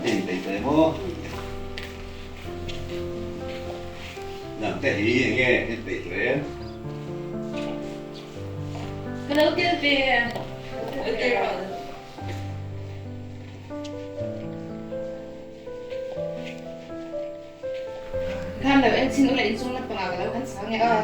te inpeih tawh em aw? Nang te hi enge inpeih tawh em? Ka lo tel ve ka tel rawh. Khan lo en chin ula inchung lampangah ka lo han chhang e aw.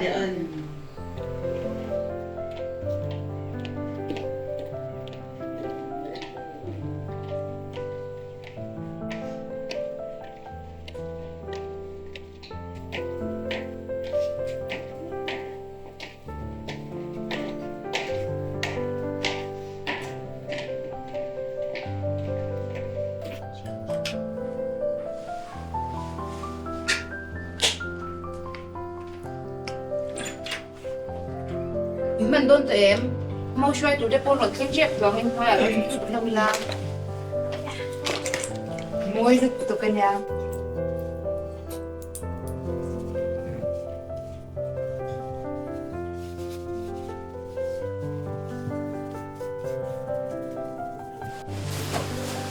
I hman dawn tawh em? Mo hruai tur te pawh rawn thleng tep vangin hmaiah lo in chhuk hlauh ila. Mawi lutuk a nia.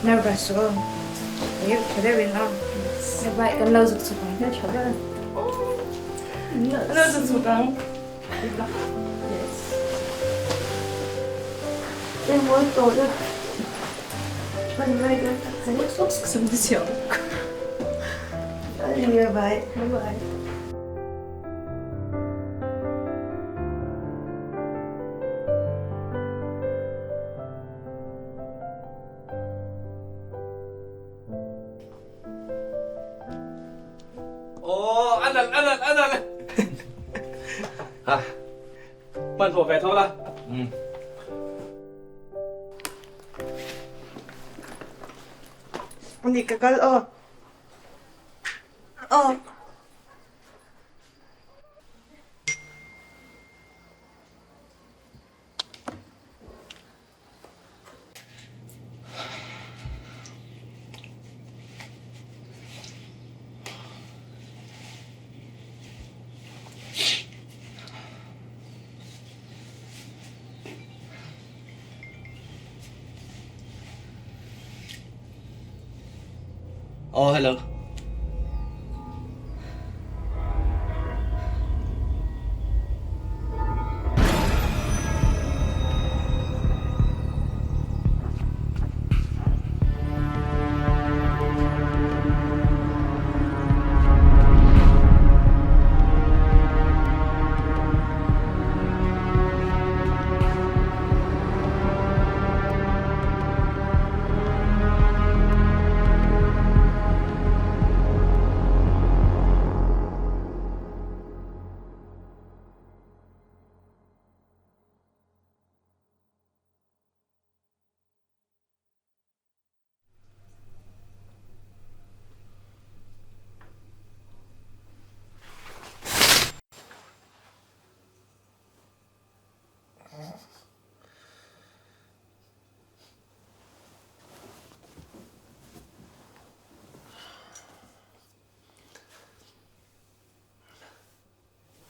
Nervous aw. Ayun, tha deuhin aw. Bye, kan lo zuk chhuk ang. Tha deuh. Lo zuk chhuk ang. Yes. Eng mawi tawh na. Hman mai ka Bye. Bye. Aw a nalh a nalh a nalh ha hmanhmawh ve tho la. Ani ka kal aw. Aw. Aw hello.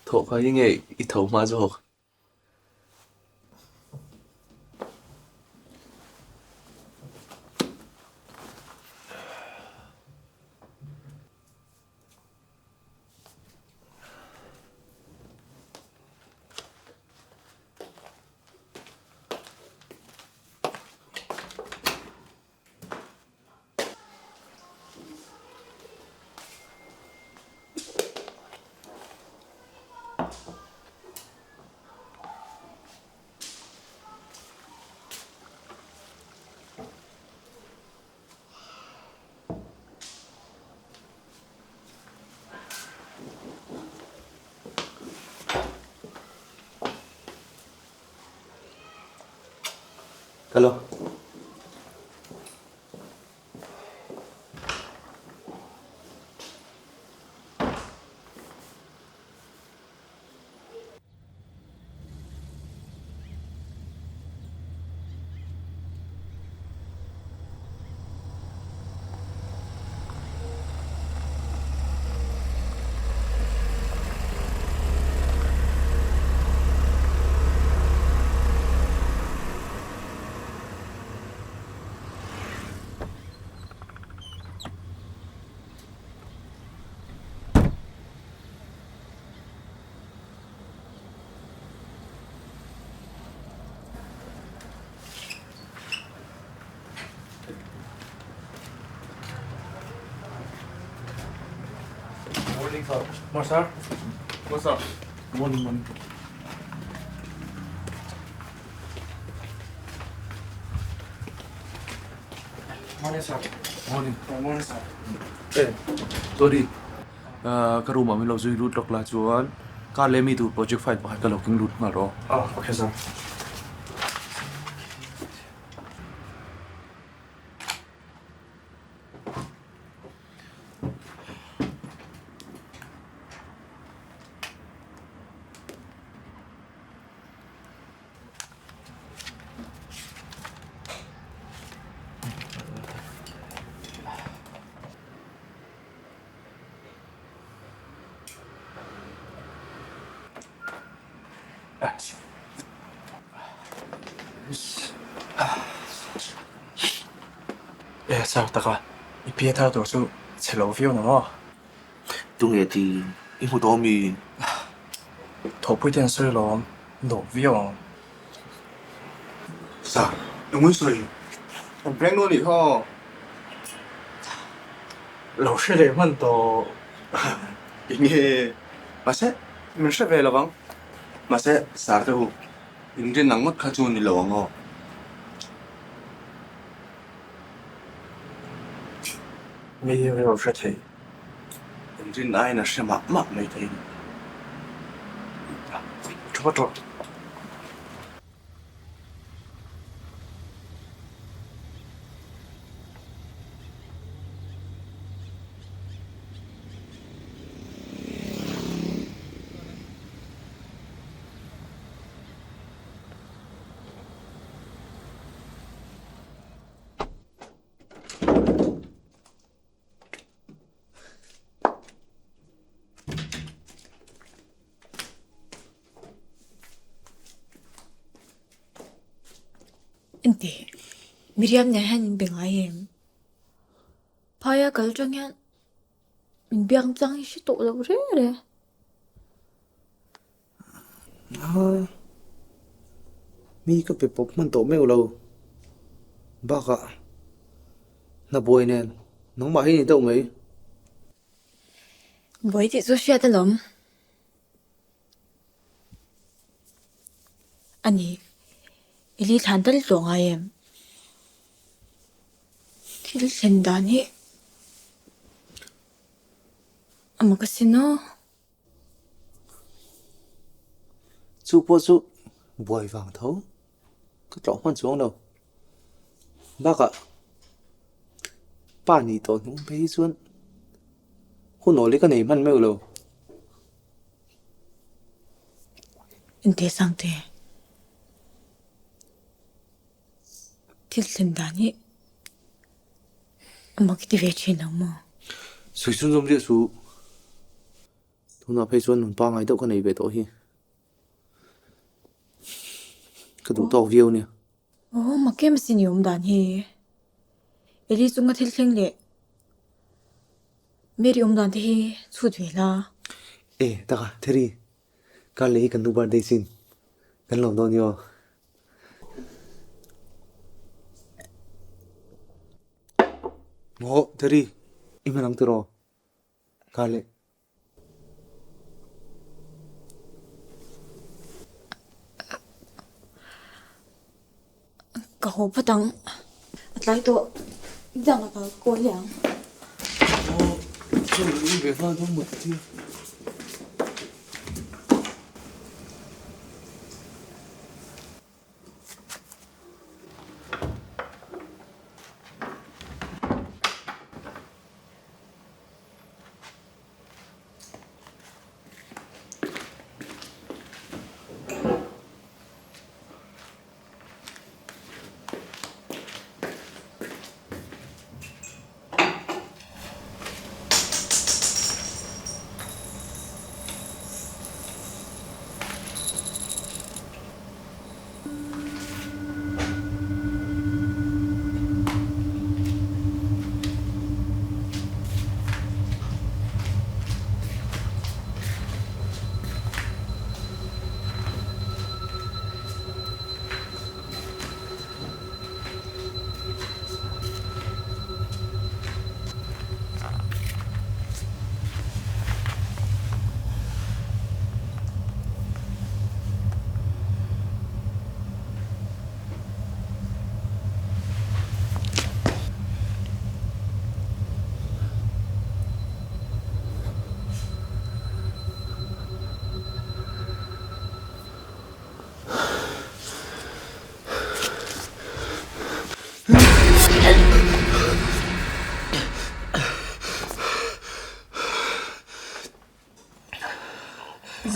Thawh kha hi nge i tho hma zawk? Hello. Morning sir. Morning sir. Morning sir. Morning morning. Morning sir. Morning. Morning sir. Eh, sorry. Ka room ah min lo zui lut lawk la chuan car leh mi tur project file pakhat ka lo keng lut nghal rawh. Ah, okay sir. E sir taka i pi thar tur chu chhe lo viau na maw? Tunge ti i hmu tawh mi? Thawhpui te an sawi alawm, nuam viau ang. Sir, engmawin sawi? Kan prank dawn nih kha. Lo hre leh hman tawh. Enge? Mahse, min hre ve lovang. Mahse, sir te u, inrin ang ngawt kha chu ni lo ang aw. Mi hi rilru hre thei. Inrin aiin a hre mah mah mai thei. Thu vat rawh. Engti? Miriam nen hian in be ngai em? Phaia kal atang hian min biak chang hi hre tawh lo reng reng. Mi ka pe pawp hman tawh meuh lo. Bakah hna buai nen nangmah hi ni deuh mai. Buai tih chu hriat alawm. A ni, i li thlan tal tawh ngai em? Thil thlen dan hi a mak asin aw. Chu pawh chu buai vang tho ka tlawh hman chuang lo. Bakah pa nih tawh hnung phei hi chuan hun awl hi ka nei hman meuh lo. Engti Sangte, thil thlen dan hi a mak i ti ve thin lo maw? Sawi chhunzawm riah suh. Tunah phei chuan nun pangngai deuh ka nei ve tawh hi. Ka duh tawk viau nia. Aw, mak em asin i awm dan hi. Eli chunga thil thleng leh Mary awm dan te hi chhut ve la. E, taka, Theri, kar leh hi kan nu birthday sin. Kan lawm dawn nia. Maw, Theri, i hman ang tiraw? Kar leh. Ka haw phawt ang. A tlai tawh. Dang a kal kawl leh ang. Aw, chaw ei ve nghal dawn mawt tia.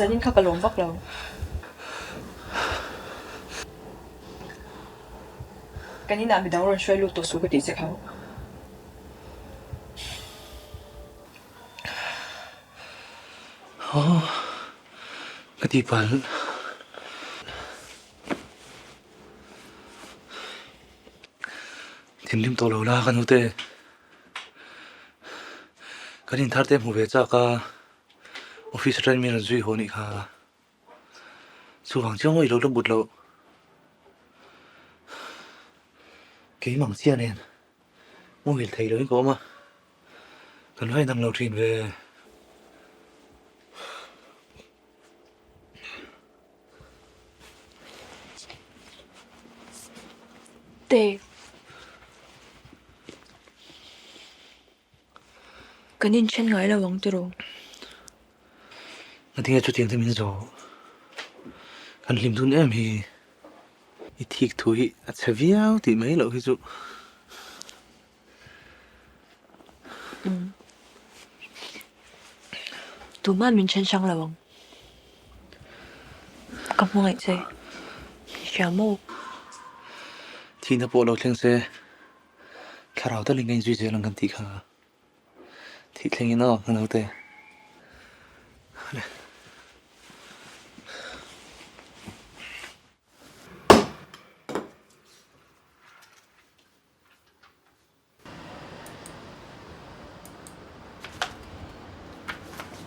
Zanin kha ka lawm vak lo. Kan inah midang rawn hruai lut tawh suh ka tih che kha. Aw, ka tihpalh. Thinrim tawh lo la ka nute. Kan inthar te hmu ve chak a, office atangin min rawn zui haw anih kha. Chuvang chiang maw i lo la but loh. Keimah ang chiah nen muhil thei loin ka awm a, kan va inang lo thin ve. Te. Kan inthen ngai lo ang tiraw? Ngatinge chutiang te min zawh? Kan hlim dun em hi. I thik thu hi a chhe viau tih mai loh hi chu. Tuman min then hrang lo ang. Ka hmangaih che. I hria maw? Thihna pawh lo thleng se thlarau talin ka inzui zel ang kan tih kha. Thih thlengin aw ka naute.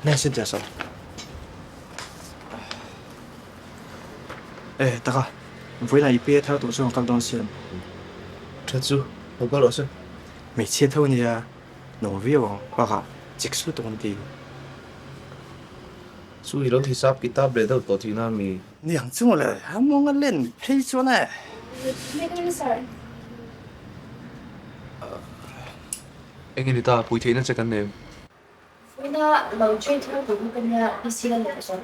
Nè Cynthia saw. Eh taka vawilah i pe thar tawh chuan kal dawn siam. Tha chu lo kal rawh se. Hmeichhia tho ania no viau ang bakah chik su tawh an ti. Chu i lo hisap kitab leh deuh tawh tihna mi? Niang chu mawle, a mawnga len phei chuan e. Eng nge ni ta, pui theihna che kan nei em? Vawiina lo train thar tur hi ka nia, PC la nei zawk.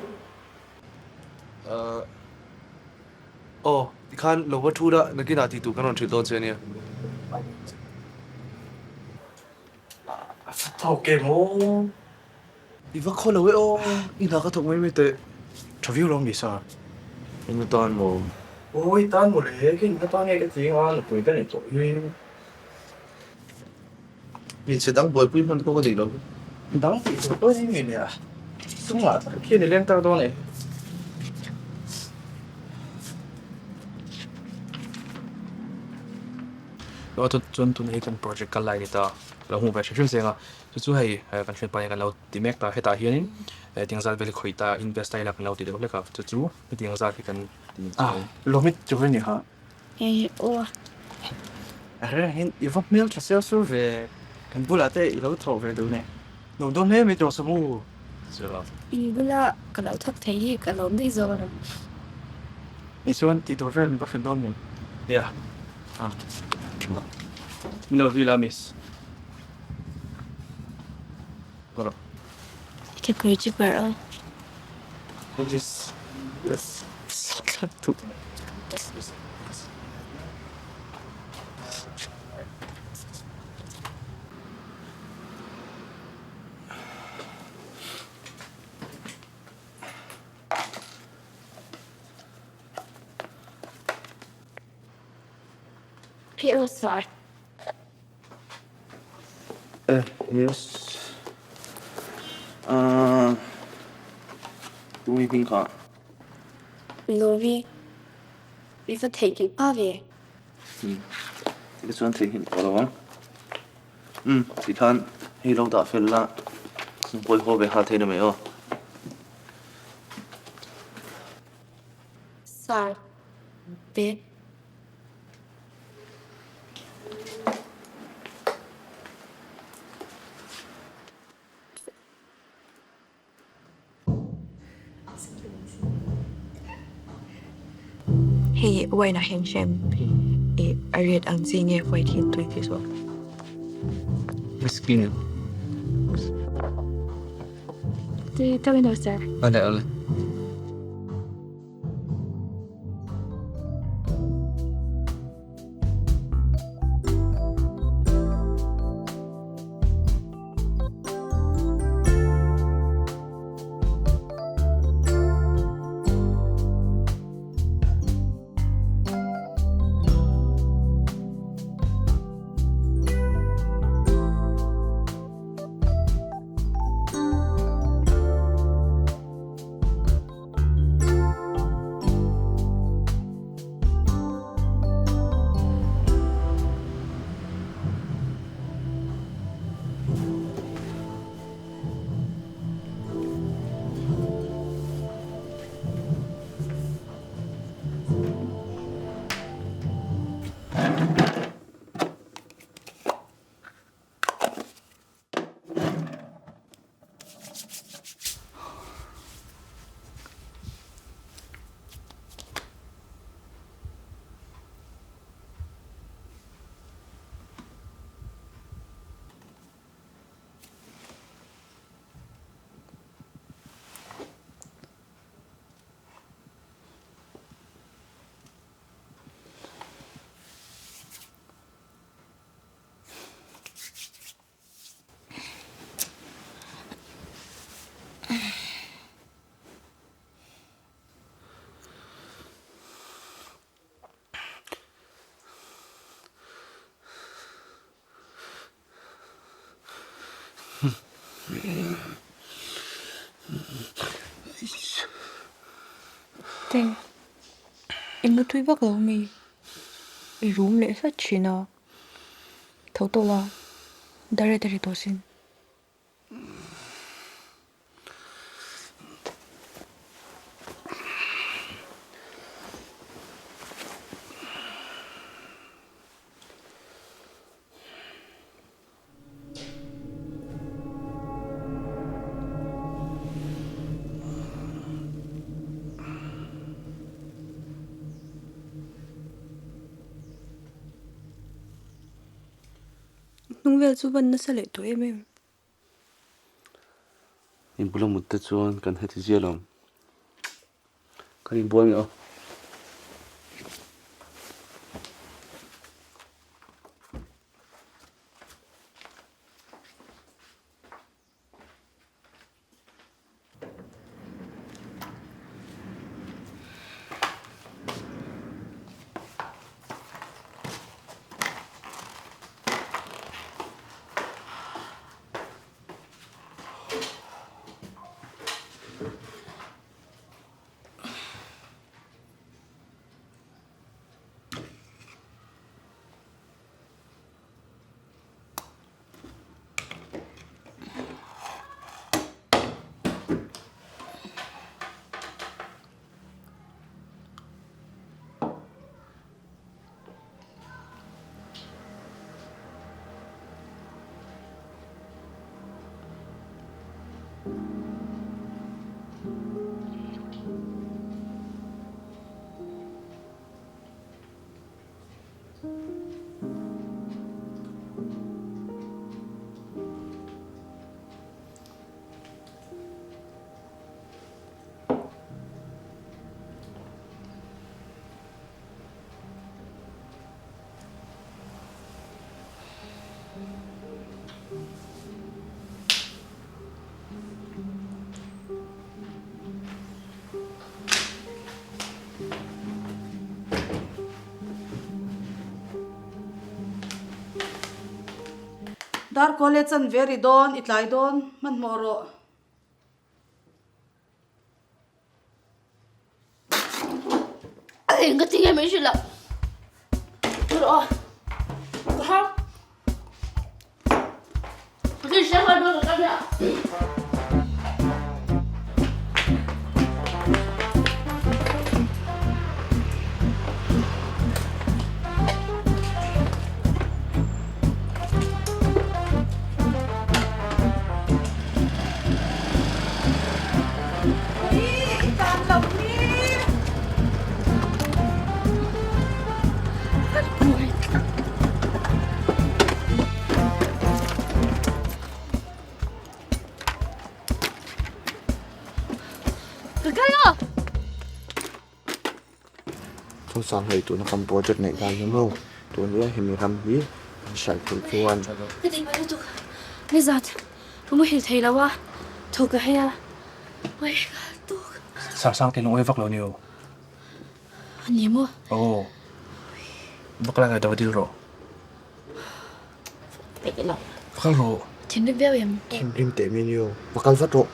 Aw, tikhan lo va thu la, nakinah tih tur kan rawn hrilh dawn che ania. A thawk em aw? I va khaw lo e aw, i hna ka thawk mai mai teh. Tha viau lo mi sa. Eng atan maw? Aw i tan maw le, kei eng atan nge ka ti anga nupui ka nei tawh hi. Hmeichhe dang buaipui hman pawh ka nei lo. Dang tih tur pawh hi mi nia, chungah tak khian i leng tar dawn e. Chuan tuna hi kan project kal lai a ni ta, lo hmuh ve hrim hrim zeng a. Chu chu hei kan hriat pahin kan lo ti mek ta, hetah hianin hetiang zat vel hi khawih ta invest ta ila kan lo ti deuh hlek a, chu chu hetiang zat hi kan ti Ah, lawmit tur a ni ha. Hei aw. A reng hian i va hmel tha sel sur ve, kan bulah te i lo thawh ve duh ne. Nuam dawn hle mai tawh Samu. In bula ka lo thawk thei hi ka lawm daih zawk a. Ni chuan tih tur vel min va hrilh dawn mi? Nia. Ah. Min lo zui la miss. Eh yes ah tumi hming kha. Novi i va theihnghilh hma ve. Umm ti chuan theihnghilh tawh lo ang. Umm ti khan hei lo dah fel la nupui haw ve nghal thei na mai aw. Sir Beth. Hei wine ah hian hrem i a red ang chi nge white hi tui tih zawk. Whiskey nen. Tui tawk in aw sir. Awle awle. Te, i mutui vak lo mi? I rum leh hlat thin a, tho tawh la, dare dare tawh sin. Hnung vel chu van nasa leh tawh em em. Inbula mut te chuan kan heti zial awm. Kan inbual nge aw. Dar kual e chan ve ri dawn, i tlai dawn, hmanhmawh rawh. Eng ka ti nge min hrilh a? Rawh a. Ka har. Ka ti hre mai dawn ka nia. Ka kal lo! Chungchang hei tuna kan project neih dan hi maw tun hian hemi ram hi an hralh theih chuan. Ka ti mai lutuk nizat ka muhil thei lo a tho ka hei a ui ka tuk. Sarsang te lungawi vak lo ni o. A ni maw? Aw vak lai ngai dava dil rawh. Peih lo. Va kal rawh. Thinrim viau em? Thinrim teh mai ni o va kal vat rawh.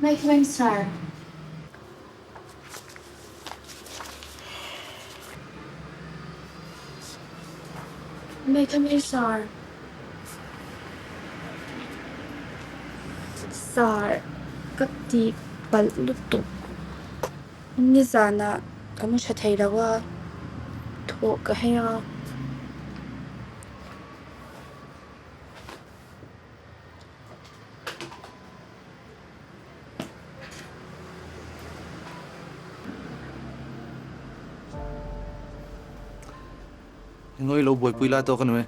Mike Sir. May come in sir. Sir, ka tihpalh lutuk. Nizanah ka mu tha thei lo a, thawh ka hei a. Ngawi lo buaipui lai tawk a ni mai.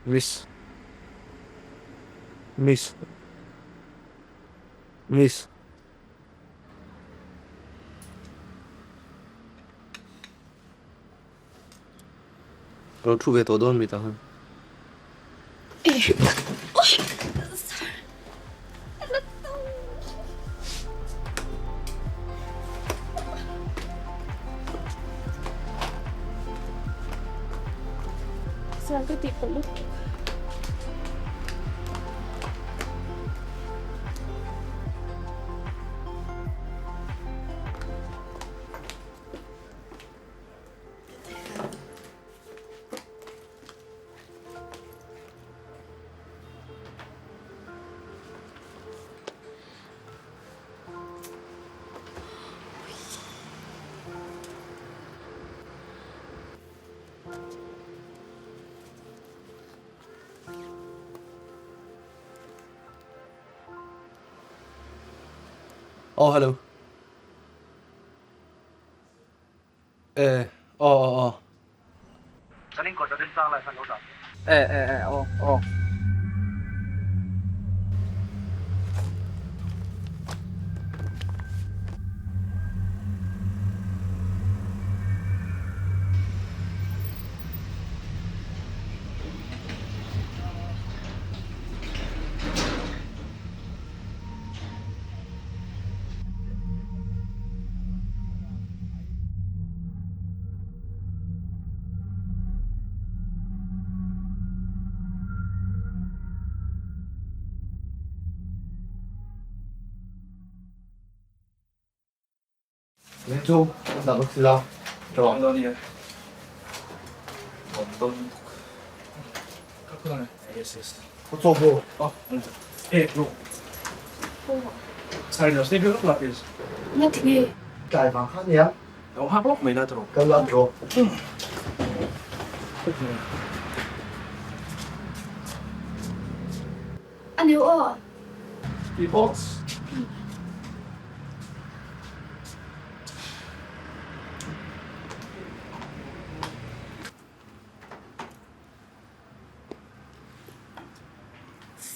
Miss. Miss. Miss. Ka lo thu ve tawh dawn mi tah khan. Sir ka tih palh lutuk. Oh hello. Eh, aw aw aw. Kan inkawt a remchang lai khan lo dah teh. Eh eh eh aw aw. Chu kan dah bawk sila tha Ang dawn nia. Awm dawn lutuk. Ka kal ang e. Yes yes. Ka chaw bro. Oh, eh bro. Sorry no, stay lawk la please. Nga tinge? Tlai vang kha nia. Lo hak lawk mai la tawh. Kal la bro. A neu aw. Box.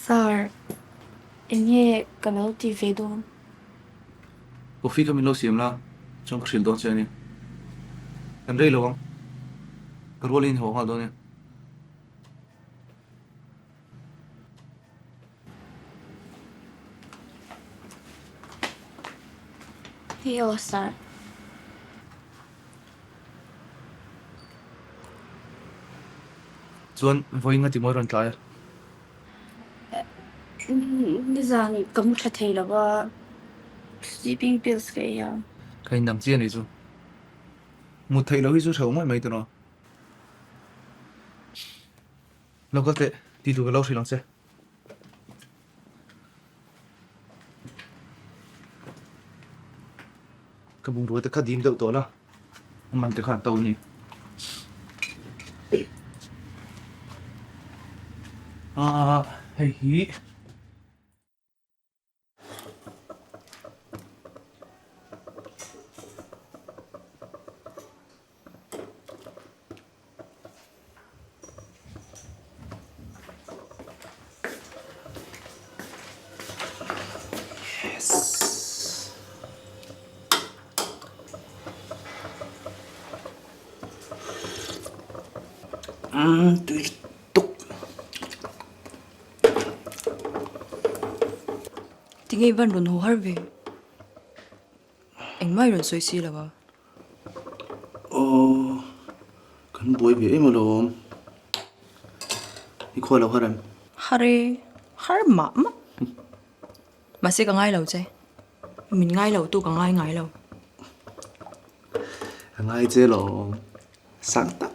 Sir, eng nge ka lo ti ve dawn? Coffee kha min lo siam la, chuan ka hrilh dawn che a ni. Kan rei lo ang, ka rualin in haw nghal dawn e. Hei aw sir. Chuan vawiin nga ti mawi rawn tlai a? Nizan ka mu tha thei lo a, sleeping pills ka ei a. Ka indang chiah a nih chu. Mut theih loh hi chu hreuh ngawih mai tawh. Lo kal teh, ti tur ka lo hrilh ang che. Ka bungrua te kha dim deuh tawh la, a man te kha an to a ni. Aaa hei hi. Tinge i van rawn haw har ve? Engmah i rawn sawi si lo a. Aw, kan buai ve em alawm. I khaw lo har em? Har e, har mah mah. Mahse ka ngai lo che. Min ngai lo tu ka ngai ngai lo. Ka ngai che alawm. Sang tak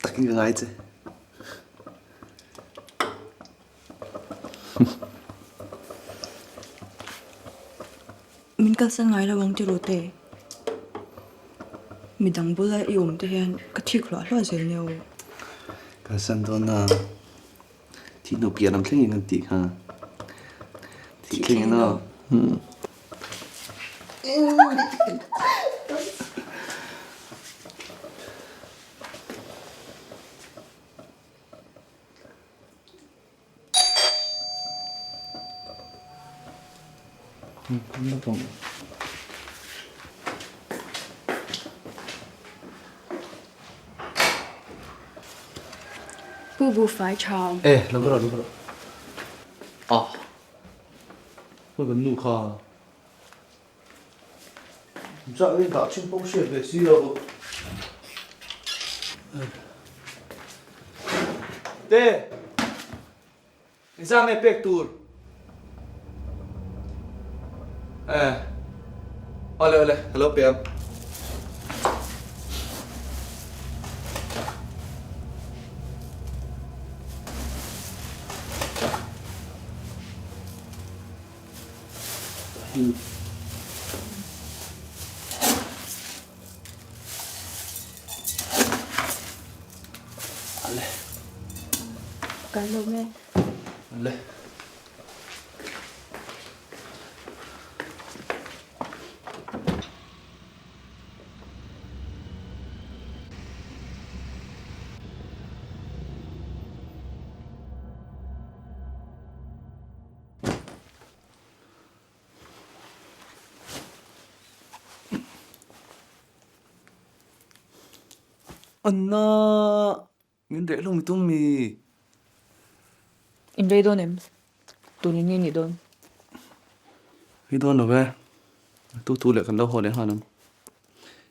takin ka ngai che. Min kalsan ngai lo ang ti rawh te. Midang bula i awm te hian ka thik hluah hluah zel nia aw. Kalsan dawn a, thih hnu piah lam thlengin kan tih kha. Thih thlengin aw. Pu buhfai tha. E, lo ka rawh, lo ka rawh. Ah, khawi kan nu kha. Chah in dah chin pawh hriat ve si lo. Te, engzah nge pek tur? E, awle awle, ka lo pe ang. Kan lo nge. Ale. Anna, min reh hlawm i tum mi? In rei dawn em? Tun in nge nih dawn? Rei dawn lo e. Tu tu leh kan lo haw leh nghal ang.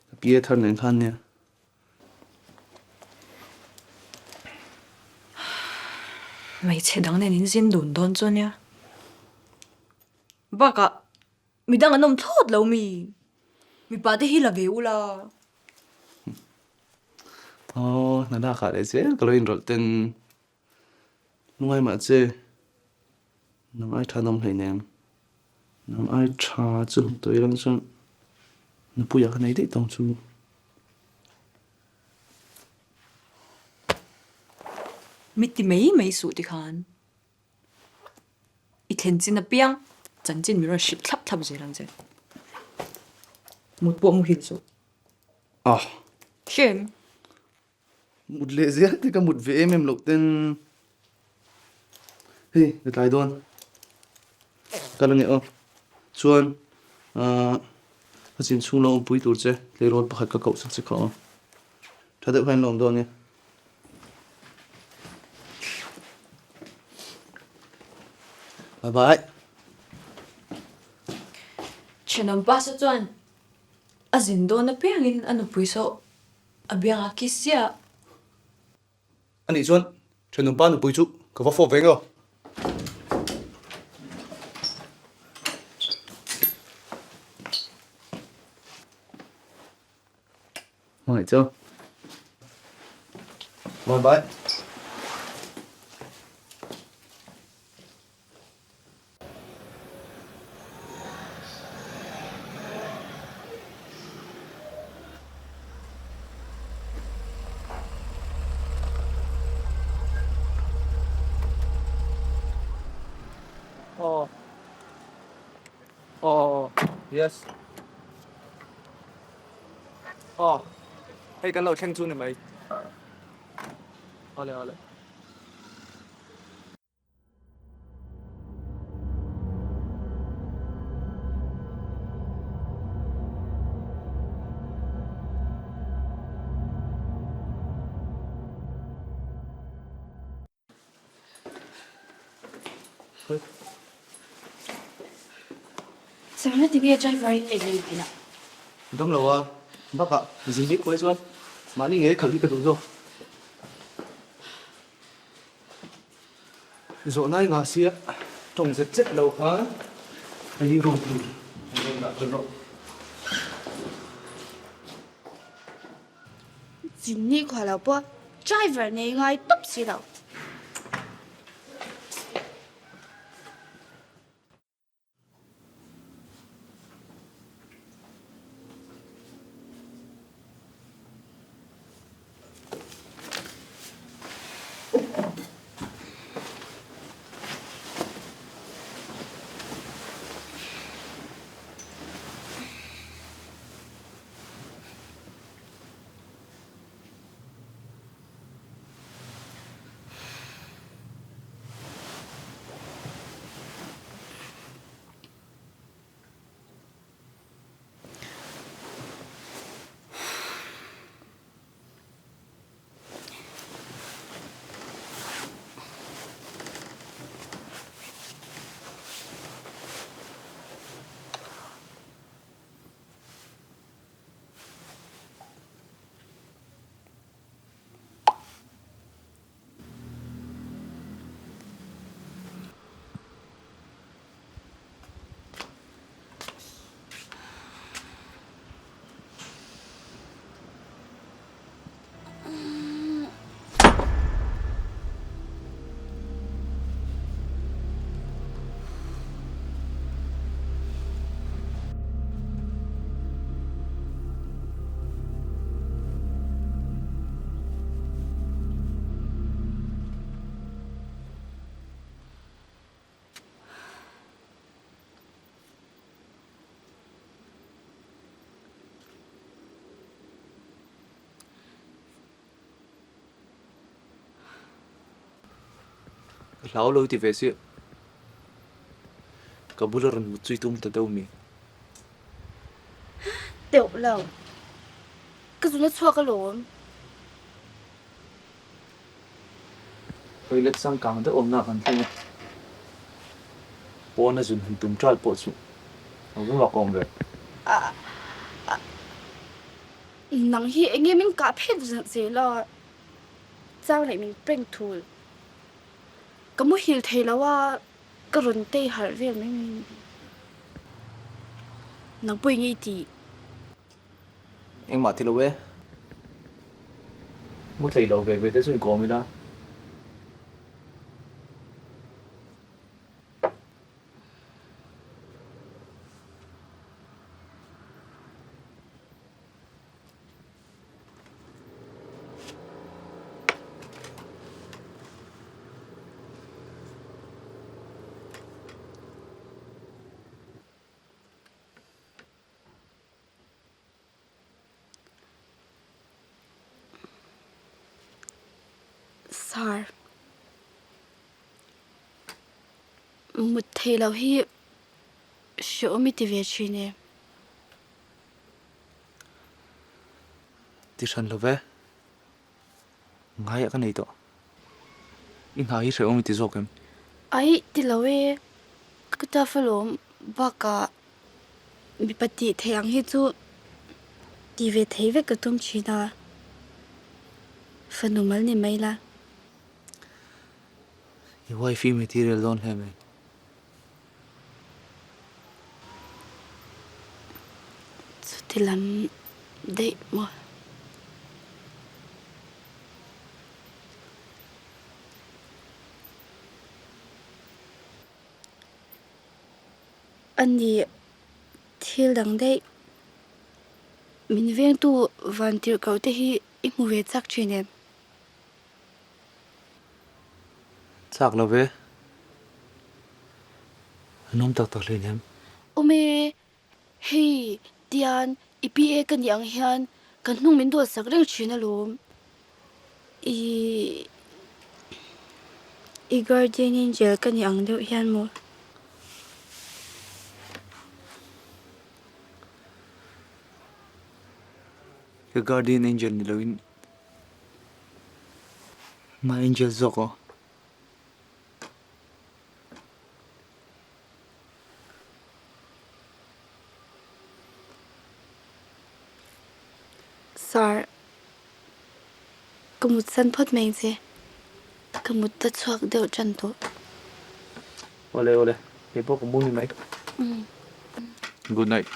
Ka pi e thar nen khan nia. Hmeichhe dang nen in zin dun dawn chu ania. Bakah midang an awm thlawt lo mi. Mipa te hi la ve ula. Aw, hna lakah leh zel ka lo inrawlh ten. Lungai mah che, nang ai tha nawm hleinem. Nang ai tha chu tawih lang chuan nupuia ka nei daih tawng chu. Mi ti mai mai suh tikhan i thlen chin apiang chanchin mi rawn hrilh thlap thlap zel ang che. Mut pawh muhil suh. Ah. Hrem. Mut leh zel te ka mut ve em em loh ten hei ka tlai dawn ka la nge aw chuan ahh ka chin chhung lo awmpui tur che tleirawl pakhat ka koh sak che kha aw tha deuh khan in la awm dawn nia. Bye bye. Thenawm pa saw chuan a zin dawn apiangin a nupui saw A biang a kiss chiah. A nih chuan thenawm pa nupui chu ka va fawp ve ngeo. Hmangaih chu. Bye bye. Aw aw yes aw hei kan lo thleng chu ni mai awle awle. Sir, tinge driver in nei leh tih a? Dam lo a, bakah zin bik kuai chuan mahni ngei khalh hi ka duh zawk. Zawhna i ngah sia tawng zet zet lo khan hei room tur an rawn dah tel rawh. Chinni khua lo pawh driver nei ngai tawp si lo. Ka hlau lo ti ve si. Ka bula rawn mut chu i tum ta deuh mi? Deuh lo. Ka zun a chhuak alawm. Toilet changkang deuh awmna kan thleng a, pawna zun han tum ṭal pawh chu a va mak awm ve. Nang hi eng nge min kah phet zel a, chang leh min prank thul. Ka muhil thei lo a, ka rawn tei harh vel mai mai. Nang pawh eng nge i tih? Engmah ti lo e. Mu thei lo ve ve te chu inkawm ila. Sir, mut theih loh hi hrehawm i ti ve thin e. Ti hran lo ve. Ngaiah ka nei tawh. I hna hi hrehawm i ti zawk em? Aih, ti lo e. Ka tough alawm bakah mipa tih theih ang hi chu ti ve thei vek ka tum thin a, fanu mal ni mai la. I wife i material dawn hle mai. Chuti lam daih maw? A ni, thil dang daih. Min vengtu vantirhkoh te hi i hmu ve chak thin em? Chak lo ve. An awm tak tak hleinem. Awm e, hei tian i PA ka nih ang hian kan hnung min dawl sak reng thin alawm. I i guardian angel ka nih ang deuh hian maw? Ka guardian angel ni loin My angel zawk aw. Sir, ka mut san phawt mai che. Ka mut ta chhuak deuh tan tawh. Awle awle, kei pawh ka mu ni mai. Good night.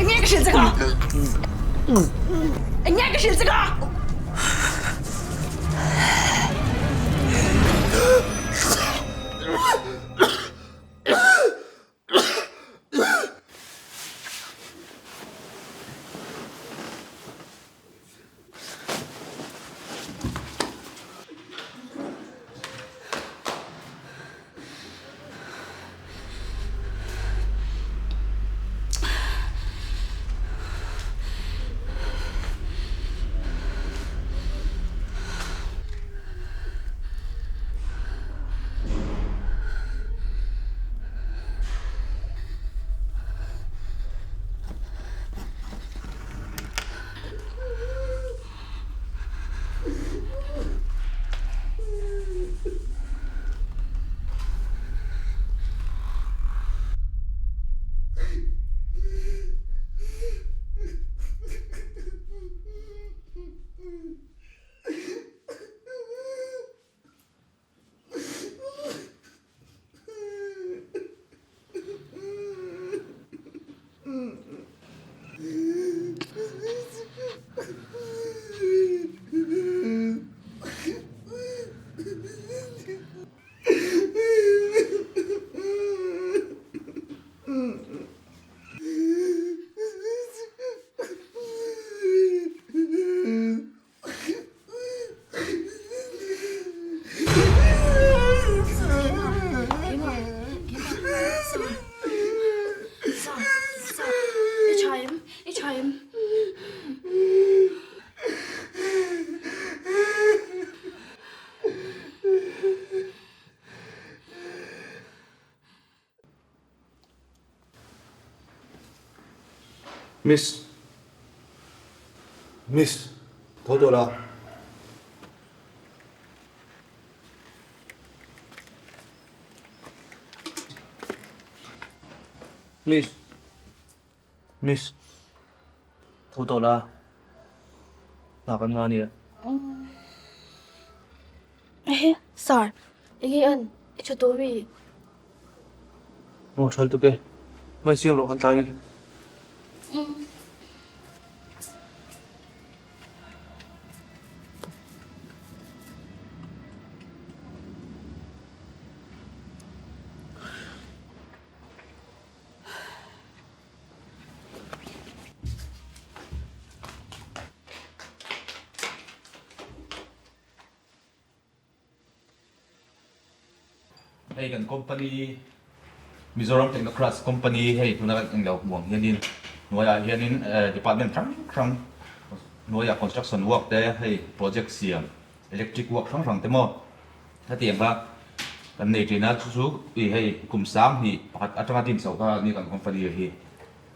Enge ka hrilh che kha? Eng nge ka hrilh che ka? Miss. Miss. Tho tawh la. Miss. Miss. Tho tawh la. Hna kan nga ania. Ehe, sir. Enge an? I tha tawh mi? Aw tha lutuk e. Hmai siam rawh kan tlai nge. Hei kan company Mizoram Technocrats company hei tuna kan englo hmuh ang hianin hnuaiah hianin department hrang hrang hnuaiah construction work te hei project siam electric work hrang hrang te maw hetiang kha kan nei thin a chu chu ih hei kum sang hnih pakhat atanga din chhoh kha ani kan company hi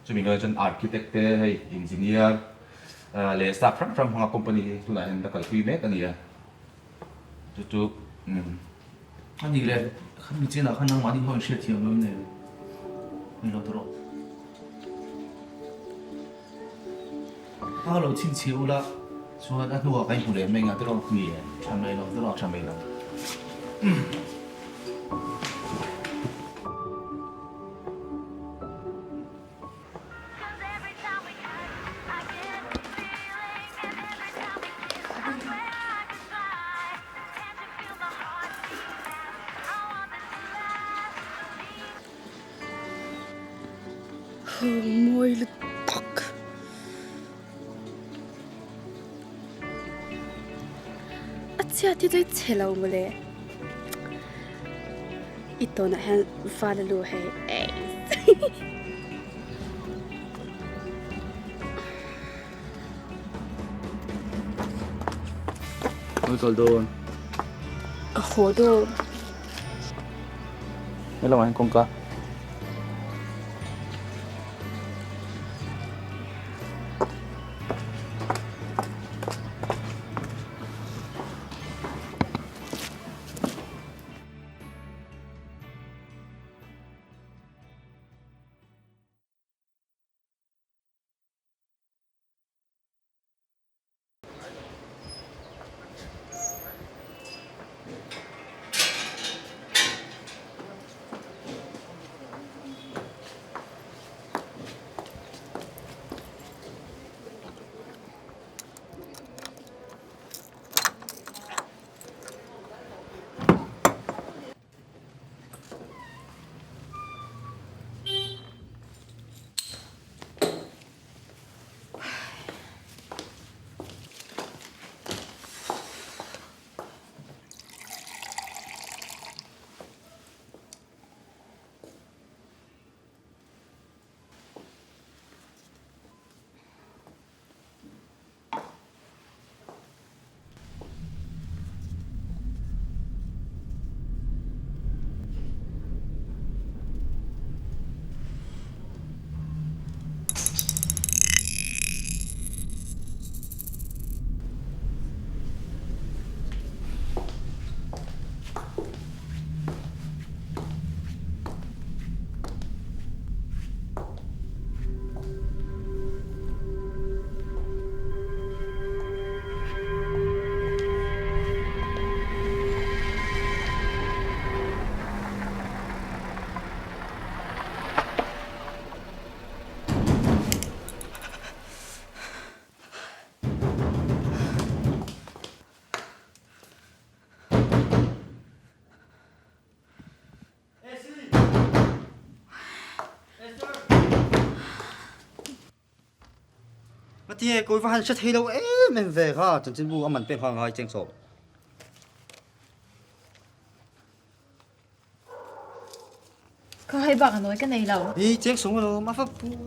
chumi hnuaiah chuan architect te hei engineer leh staff hrang hrang hmanga company hi tunah hian la kalpui mek a ni a. Chu chu umm A nih leh khan mi chenah khan nangmah ni ho in hriat thiam lo em ni lo tawh rawh. A lo chhinchhiah ula chuan a hnuah kan hmu leh mai ngah tawh ni e tha mai lo tawh rawh tha mai lo. Mawi lutuk. A chhiat hi chu i chhe lo mawle. I tawnah hian val a lu hei. Ka kal dawn. Ka haw dawn. He lamah hian kawngka. Ngatinge kawi va han hre thei lo em em ve kha chanchinbu a man pek nghal ngai cheng chawh. Ka hei bak a nawi ka nei lo. Hi cheng sung alawm a va pui.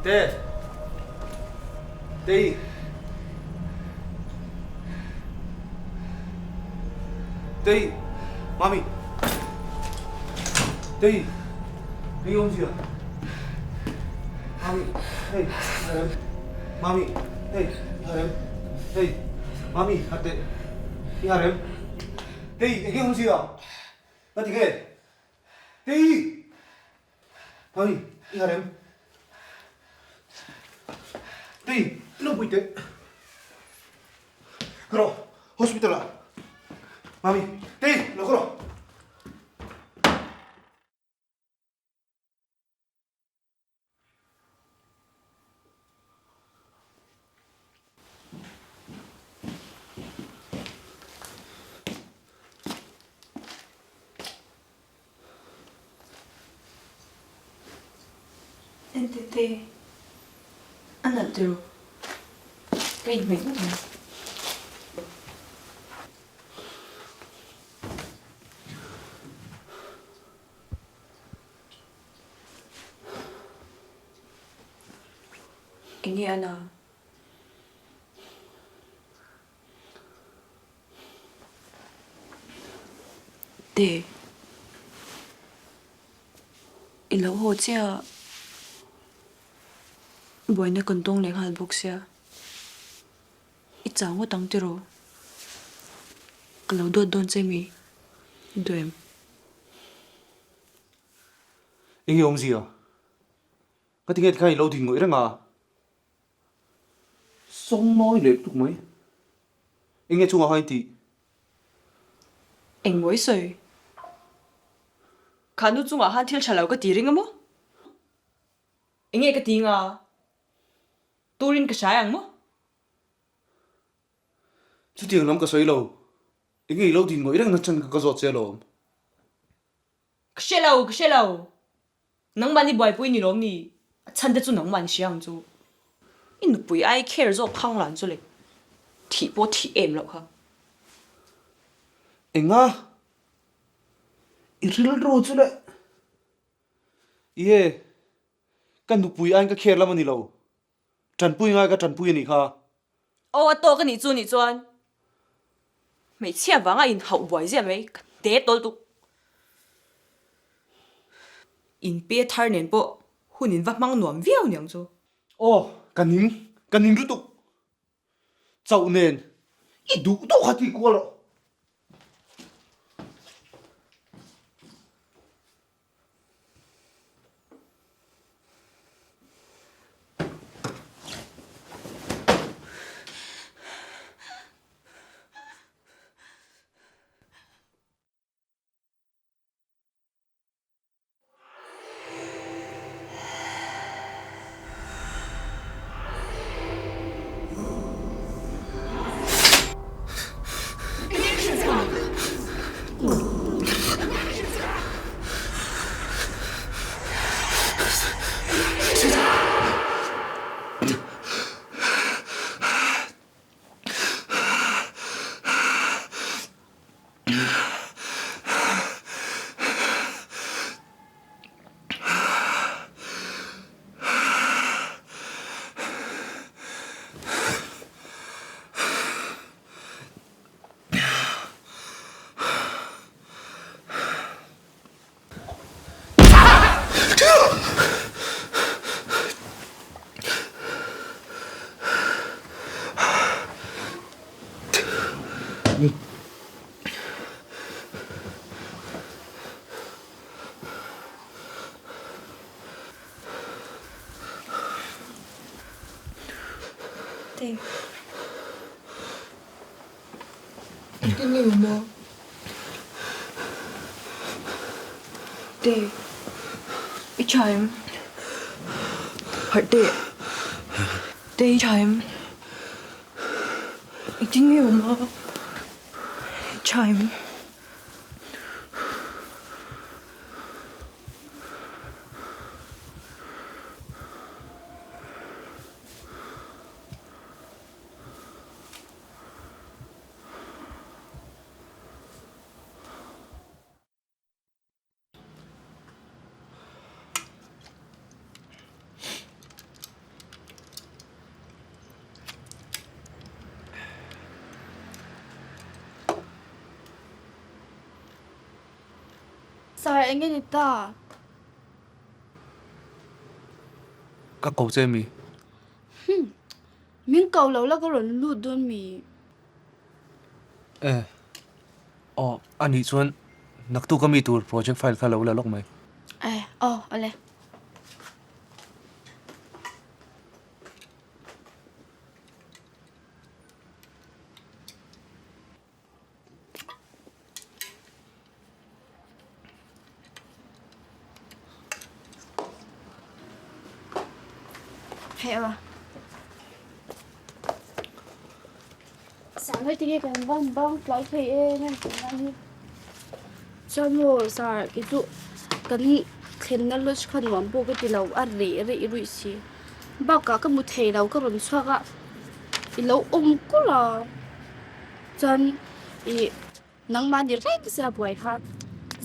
Te. Tei. Tei. Mami. Tei. Hei awmzia. Mami. Hei. Mami. Hei. Hei. Mami. Hate. I har em? Tei, enge awm zia? Ka ti nge? Tei! Mami, i har em? Tei, i lo pui teh. Ka rawh, hospital ah. Mami, Tei, lo ka rawh. Entete, a nalh tiraw? Ka inhmeh ngawt mai. Enge a na? Te, i lo haw chiah a, buaina kan tawng leh nghal bawk sia, i chau ngawt ang tiraw? Ka lo duat dawn che mi, duh em? Enge awmzia? Ka ti nge tikhan i lo ding ngawih reng a? Sawng mawi leh tuk mai. Enge chungah khan i tih? Eng mawi sawi? Kha nu chungah khan thil tha lo ka ti ring a maw? Enge ka ti nga? Turin ka hrai ang maw? Chutiang lam ka sawi lo. Enge i lo ding ngawih reng na chan ka zawt che alawm. Ka hre lo, ka hre lo. Nangmahni buaipui ni lawm ni? A chhan te chu nangmahni hria ang chu. I nupui ai care zawk khang lan chu le. Thih pawh thih em loh kha. Enga? I rilru chu le. Ie, ka nupui aiin ka care lam a ni lo. Tanpui ngai ka tanpui a nih kha. Aw a tawk a nih chu nih chuan hmeichhia vanga inhauh buai ziah mai ka te tawl tuk. Inpe thar nen pawh hun in va hmang nuam viau niang chu. Aw ka ning, ka ning lutuk. Chauh nen i duh duh kha ti kual rawh. Te, i tha em? Harh teh. Te, i tha em? Engtin nge awm a? I tha em? Sir, eng nge ni ta? Ka ko che mi. Hmm, min ko lo la ka rawn lut dawn mi. E, aw, a nih chuan naktuk a mi tur project file kha lo la lawk mai. E, aw, awle. Hei aw. Sir hei tinge kan van bang tlai thei em em tih lai hi. Chuan maw sir kei chu kan thlenna lodge kha nuam pawh ka ti lo a reh reh ruih si. Bakah ka hmu thei lo ka rawn chhuak a i lo awm kulh a chuan ih nangmah ni reng sia buai kha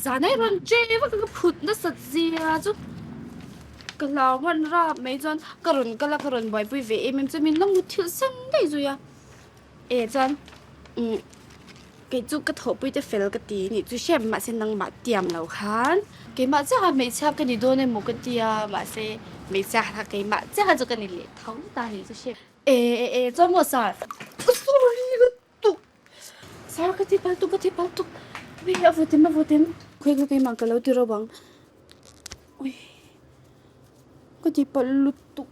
zan ai rawn che vak a ka phut nasat zia chu ka hlau hman rap mai chuan ka rawn kal a ka rawn buaipui ve em em chuan min la muthilh sen daih zui a e chuan umm kei chu ka thawhpui te fel ka ti nih chu hrem mahse nangmah tiam lo khan keimah chiah kha hmeichhia ka ni dawn emaw ka tia mahse hmeichhia kha keimah chiah kha chu ka ni leh tho ta nih chu hrem e e e chuan maw sir sorry ka tuk sir ka ti palh tuk ka ti palh tuk ui a vawt em a vawt em khawi khawi keimah ka lo ti ro ang ui ka ti palh lutuk.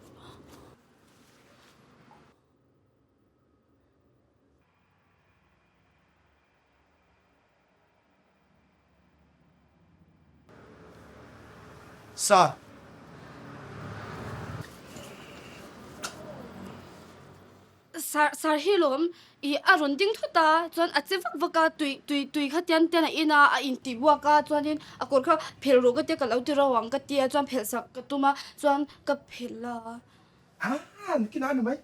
Sir. Sir, sir hi lawm i a rawn ding thut a, chuan a che vak vak a, tui tui tui kha tian tian a in a, a inti buak a, chuanin a kawr kha phelh rawh ka tia ka lo ti ro ang ka tia chuan phelh sak ka tum a, chuan ka phelh a. Ha, nikin a ni mai.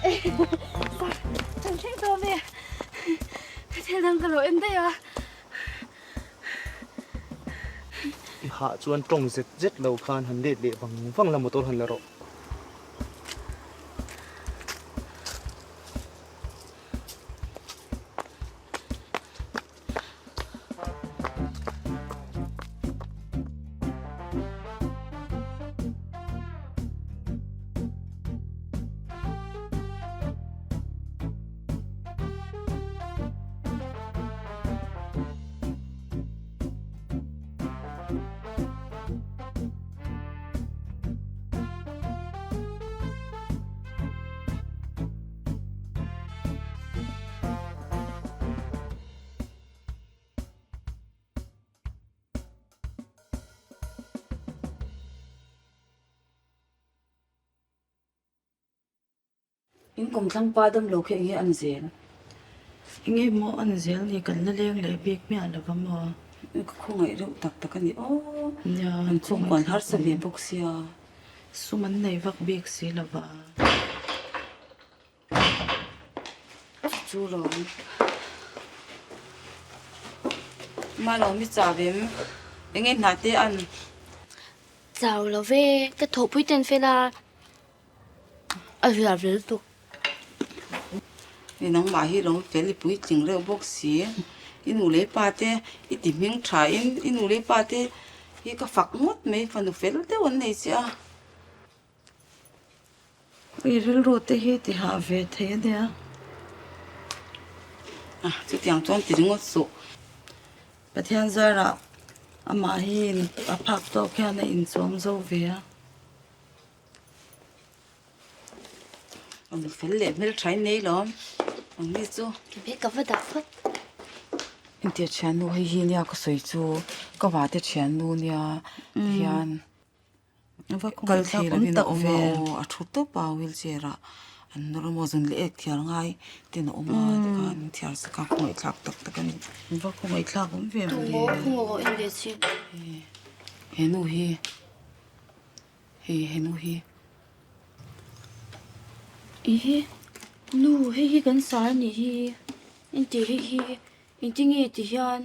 Sir, kan thleng tawh ve. Thil dang ka lo en daih a. I hah chuan tawng zet zet lo khan han let leh vang vang la motor han la rawh. In kawmthlang pa dam lo khi enge an zel? Enge maw an zel ni kan la leng leh bik hmiah lo va maw? Ka khawngaih reuh tak tak a ni aw. An chhungkuan harsa ve bawk sia. Sum an nei vak bik si lo va. Chu lawm. Ma lo mi chau em? Enge hna te an? Chau lo ve, ka thawhpui ten fel a, a zia ve lutuk. Ni nangmah hi lawm fel i puitling reuh bawk si. I nu leh pa te i ti hming tha in i nu leh pa te hi ka fak ngawt mai fanu fel deuh an nei che a. I rilru te hi ti hah ve thei a nia. A, chutiang chuan ti ringawt suh. Pathian zarah amah hi a phak tawk hian a inchawm zo ve a. An fel leh hmeltha in nei lawm ang ni chu. Be ka va dah phawt. Intia thiannu hei hi nia ka sawi chu ka vate thiannu nia tihian. Kal thei lovin a awm a aw a thu tawp a wheelchair ah an nawr a maw zun leh ek thiar ngai ten a awm a tikhan an thiar sak a khawngaihthlak tak tak a ni. Va khawngaihthlak awm ve mawle. He nu hi hei he nu hi. Ihi nu hei hi kan sar a nih hi engti hei hi engtinge ti hian.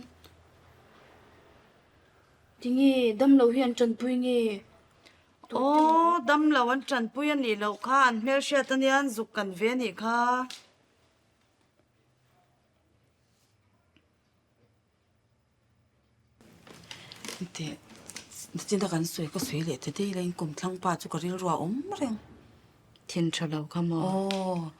Tinge damlo hi an tanpui nge? Aw, damlo an tanpui a nih loh kha, an hmelhriat a nia, an zuk kan ve a nih kha. Teh, nichin a kan sawi ka sawi leh ta daih la, in kawmthlang pa chu ka rilru a awm reng. Thin tha lo kha maw? Aw.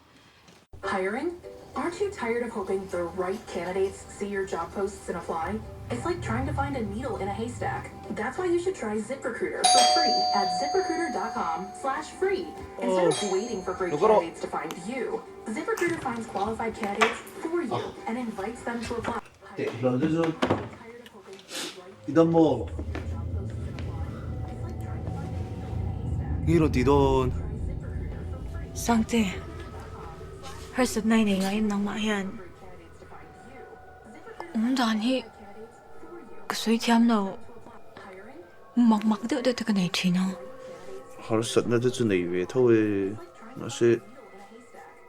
Hiring? Aren't you tired of hoping the right candidates see your job posts and apply? It's like trying to find a needle in a haystack. That's why you should try ZipRecruiter for free at ziprecruiter.com slash free. Instead of waiting for great candidates to find you, ZipRecruiter finds qualified candidates for you and invites them to apply. Teh hlawl te chu i dam maw? Nge rawn ti dawn? Sangte, harsatna i nei ngaiin nangmah hian ka awm dan hi ka sawi thiam lo, mak mak deuh deuh te ka nei thin a. Harsatna te chu nei ve tho e, mahse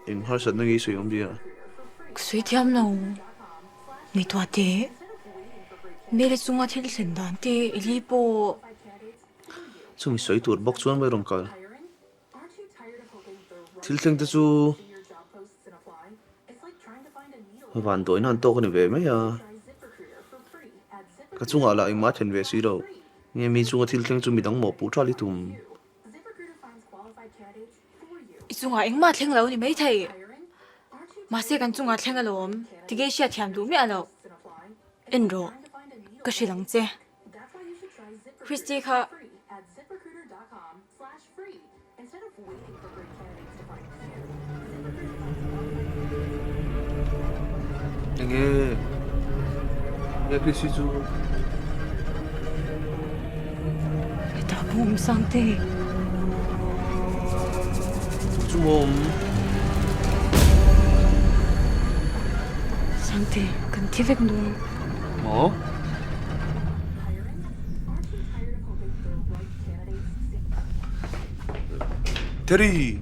Eng harsatna nge i sawi awm bia? Ka sawi thiam lo. Ngaihtuah teh. Mele chunga thil thlen dan te i li pawh. Chumi sawi tur bawk chuan mai rawn kal. Thil thleng te chu van dawina an tawk a ni ve mai a. Ka chungah lah engmah a thlen ve si lo. Nge mi chunga thil thleng chu midang mawhpuh tha li tum. I chungah engmah thleng lo a ni maithei. Mahse kan chungah thleng alawm tige hriat thiam duh miah loh. En rawh, ka hrilh ang che. Christy kha. Enge nge Christy chu? Hetah ka awm Sangte. Chu chu maw awm? Sangte, kan thi vek dawn. Maw? Terry!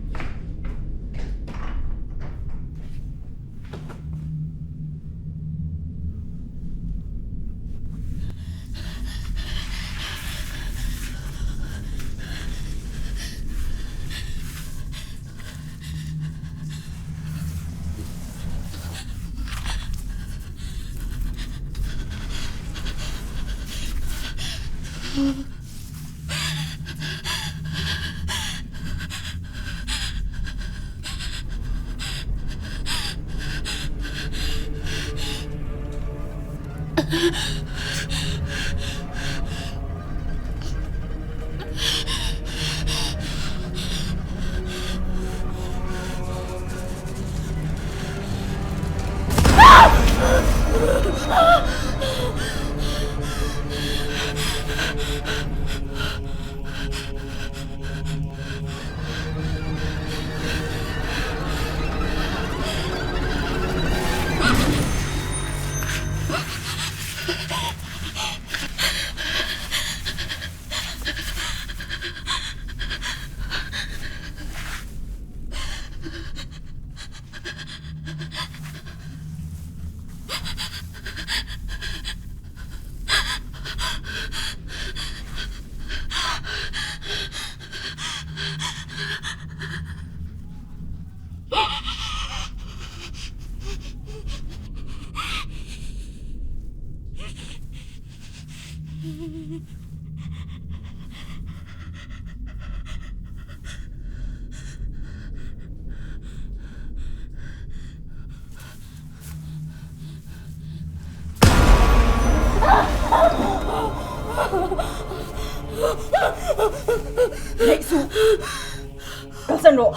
Hnaih suh! Kalsan rawh!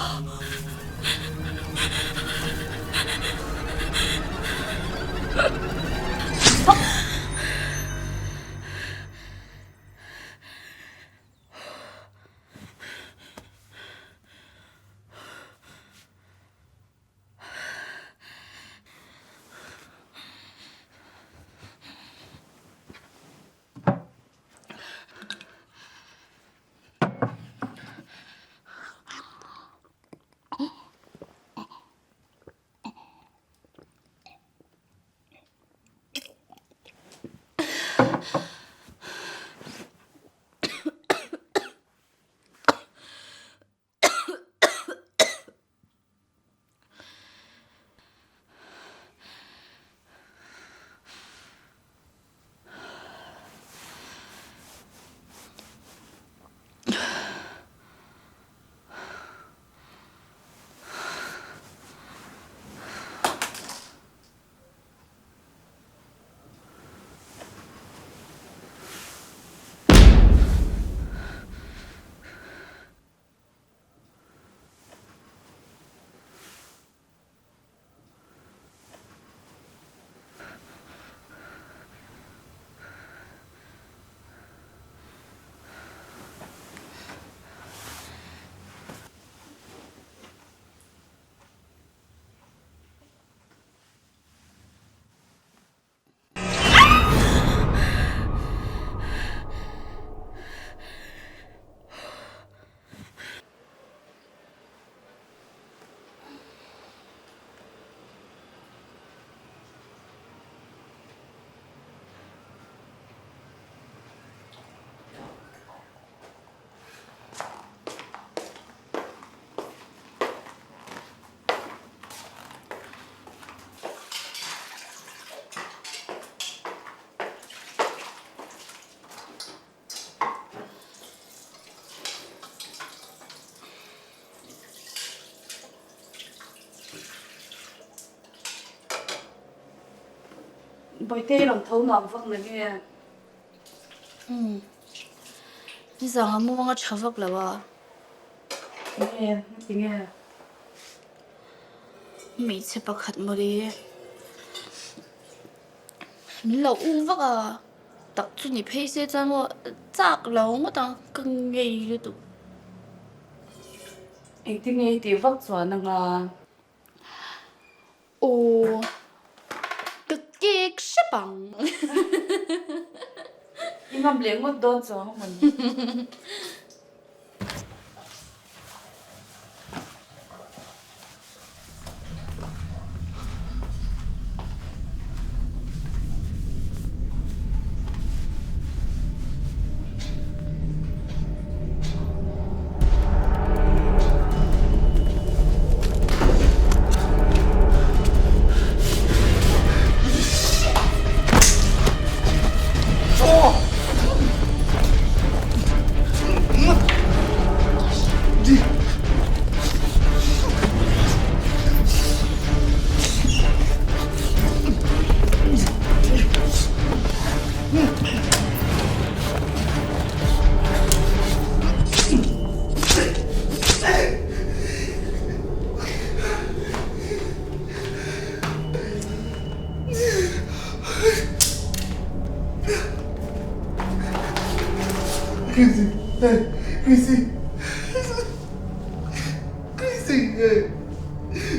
Bawihte rawn tho nuam vak na nge? Umm. Nizang a muang a tha vak lo a. Nge, tinge? Hmeichhe pakhat mawle. Min lo ung vak a, tak chu ni phei se chuan maw chak lo ngawt ang ka ngei lutuk. Engtin nge i tih vak chuan anga? Aw, ka kek hrep ang. I ngam leh ngawt dawn chuang a mawni. Chrissy hey Chrissy Chrissy hey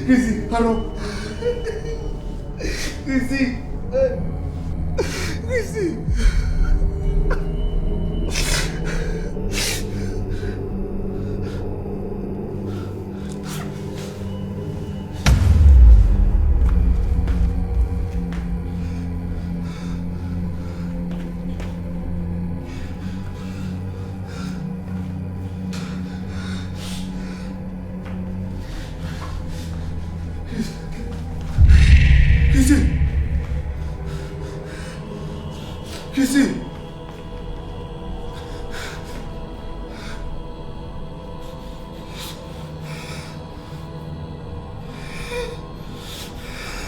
Chrissy hello Chrissy hey Chrissy Chrissy Chrissy Chrissy Christy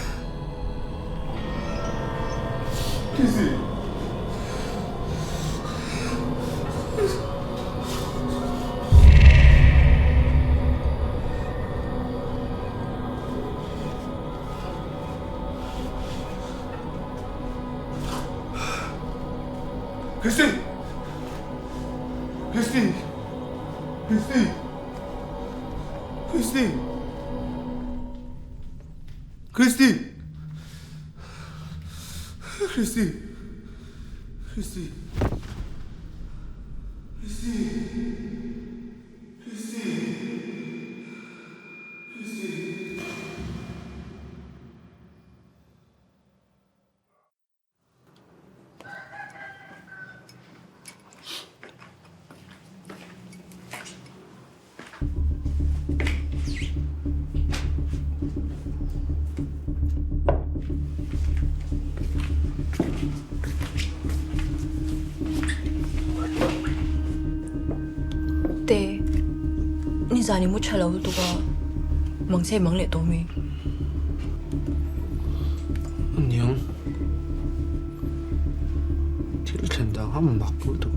Christy Christy Christy Christy Christy Christy Christy Christy Christy Te, nizan i mu tha lo lutuk a, mang che mang leh tawh mi. Aniang, thil thlen dan kha mak lutuk.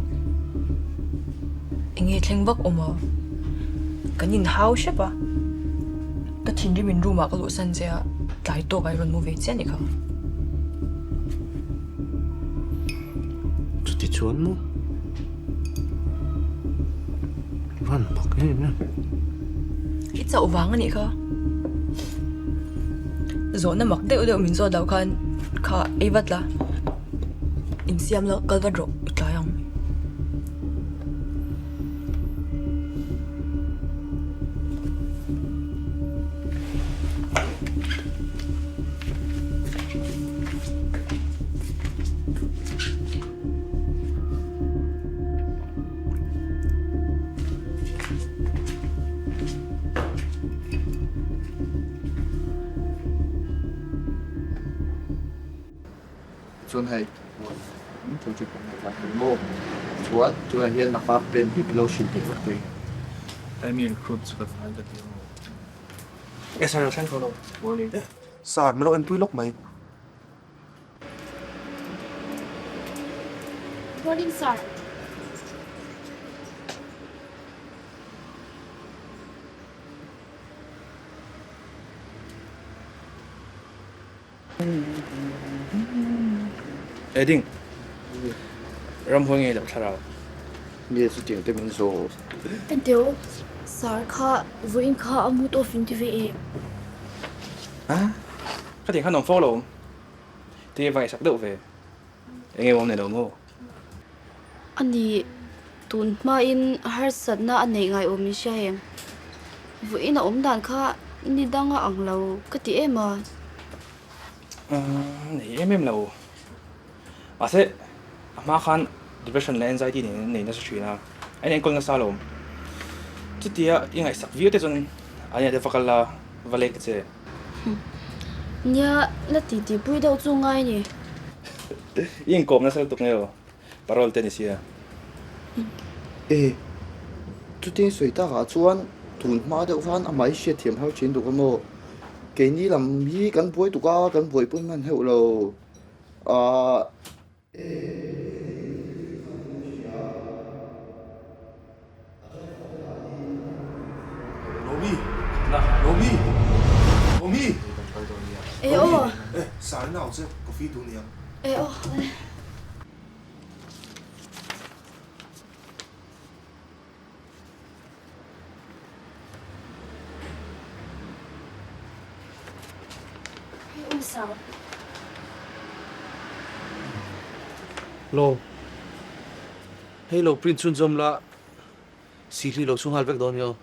Enge thleng vak awm a, kan inhau hrep a, ka thinrim in room ah ka luhsan che a, tlai tawk ah i rawn mu ve chiah a nih kha. Chuti chuan maw? Van mak em em. I chauh vang a nih kha. Zawhna mak deuh deuh min zawt loh khan kha ei vat la. Insiam la kal vat rawh i tlai ang. Chuan hei project kan nei lai hi maw chuan tunah hian a far pen hi lo hrilh theih vek thei. Amy recruit chu ka tlai ka ti ang. E sir, thleng tho lo. Morning. Sir, min lo enpui lawk mai. Morning sir. E ding. Ramhuai ngei loh thlarau. Nge chutiang te min zawh. Enteu, sir kha vawiin kha a mood off in ti ve em? A, ka tih khan awm fo lo. Ti va ngaihsak deuh ve. Eng nge awm nei lo maw? A ni, tun hmain harsatna a neih ngai awm in hria em? Vawiin a awm dan kha ni dang a ang lo ka ti em a. Nei em em lo. Mahse, a hma khan depression leh anxiety nen nei nasa thin a, a inenkawl nasa alawm. Chutia i ngaihsak viau te chuan a nia te va kal la, va lek che. Nia, la ti ti pui deuh chu ngai ni. I inkawm nasa lutuk nge aw, parole te ni sia. E, chutin sawi takah chuan tun hma deuh khan amah hi hriatthiam har thin duk a maw? Keini lam hi kan buai tuk a, kan buaipui hman heuh lo. Ahh. Romi! Romi! Romi! E aw! E, sar nau che coffee duh nia. E aw. Sir. Lo. Hei lo print chhunzawm la, sihli lo chhung nghal vek dawn nia.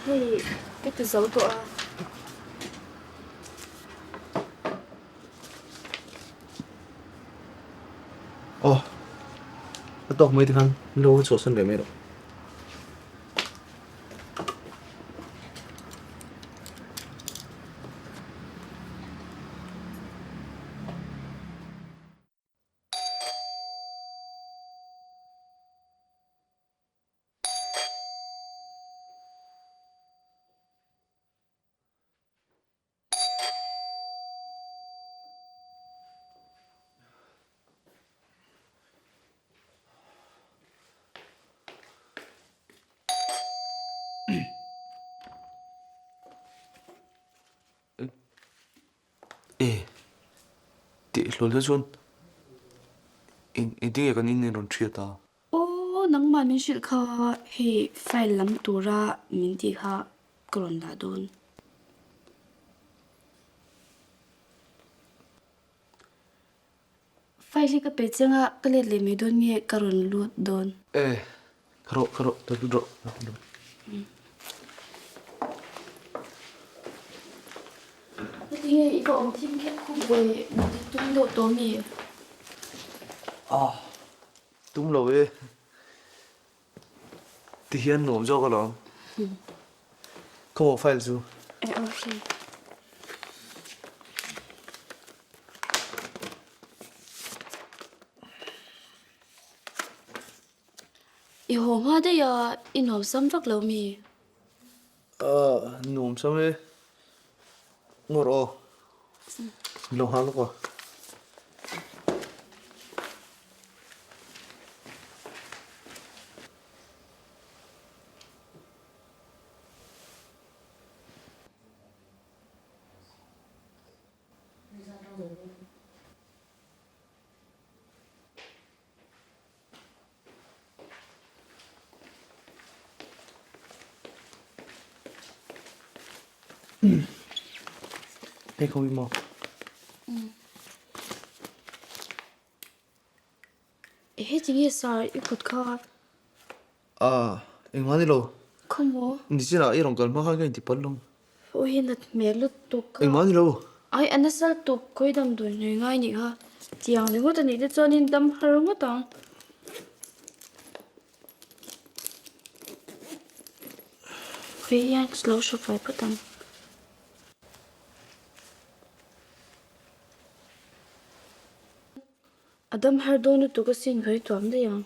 Hei ka ti zo tawh a. Aw, a tawk mai te khan lo chhuahsan ve mai rawh. E, tih hlawl te chuan eng engtin nge kan in in rawn hriat a? Aw, nangmah min hrilh kha hei file lam tura min tih kha ka rawn dah dawn. File hi ka pe chiang a, ka let leh mai dawn nge ka rawn lut dawn? E, ka rawh, ka rawh, ka lut rawh, ka lut rawh. Heti nge i ka awm thim khep khup ve, i tum deuh tawh mi? Ah, tum lo e. Ti hian nuam zawk alawm. Ka maw file chu? E aw hei. I haw hma daih a, i nuam sam vak lo mi? Ah, nuam sam e. Ngawr aw. Lo nghal lawk aw. Hei khawi maw? Ehe tinge sir i kut kha? Ah, engmah ni lo. Khaw maw? Nichinah i rawn kal hma khan ka inti palh lawng. Aw hi nat hmel lutuk a. Engmah ni lo. Ai a nasa lutuk khawi damdawi hnuai ngai nih kha tiang ringawt a nih te chuanin dam har ngawt ang. Khawi hian ka lo hru fai phawt ang. A dam har dawn lutuk asin khawi tuam daih ang.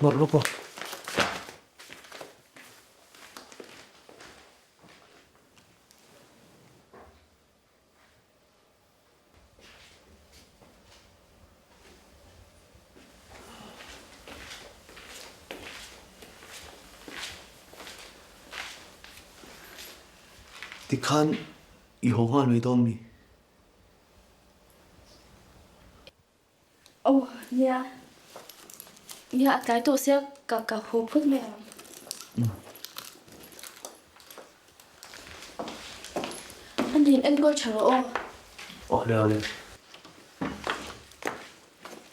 Nawrh lawk aw. Tikhan i haw nghal mai dawn mi? Aw nia, nia a tlai tawh sia ka ka haw phawt mai ang. A nin enkawl tha rawh aw. Aw le aw le.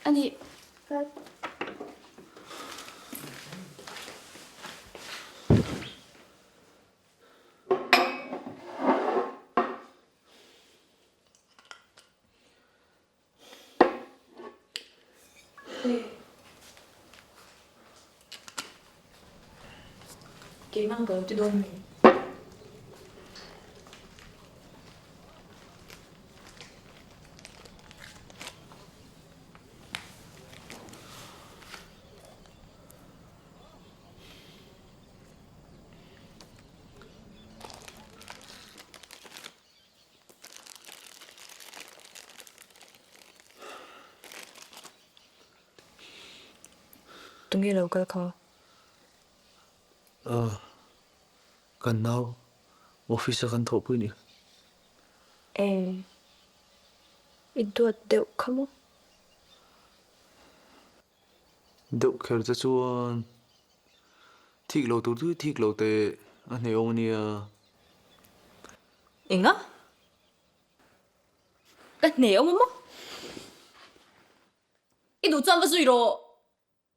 A nih ka. Keimah ka lo ti dawn mi? Tunge lo kal kha? Aw, kan nau office a kan thawhpui ni. Eng, i duat deuh kha maw? Deuh kher che chuan thik lo tur chu thik lo teh a hnehawm a nia. Enga? Ka hnehawm a maw? I duh chuan va zui rawh.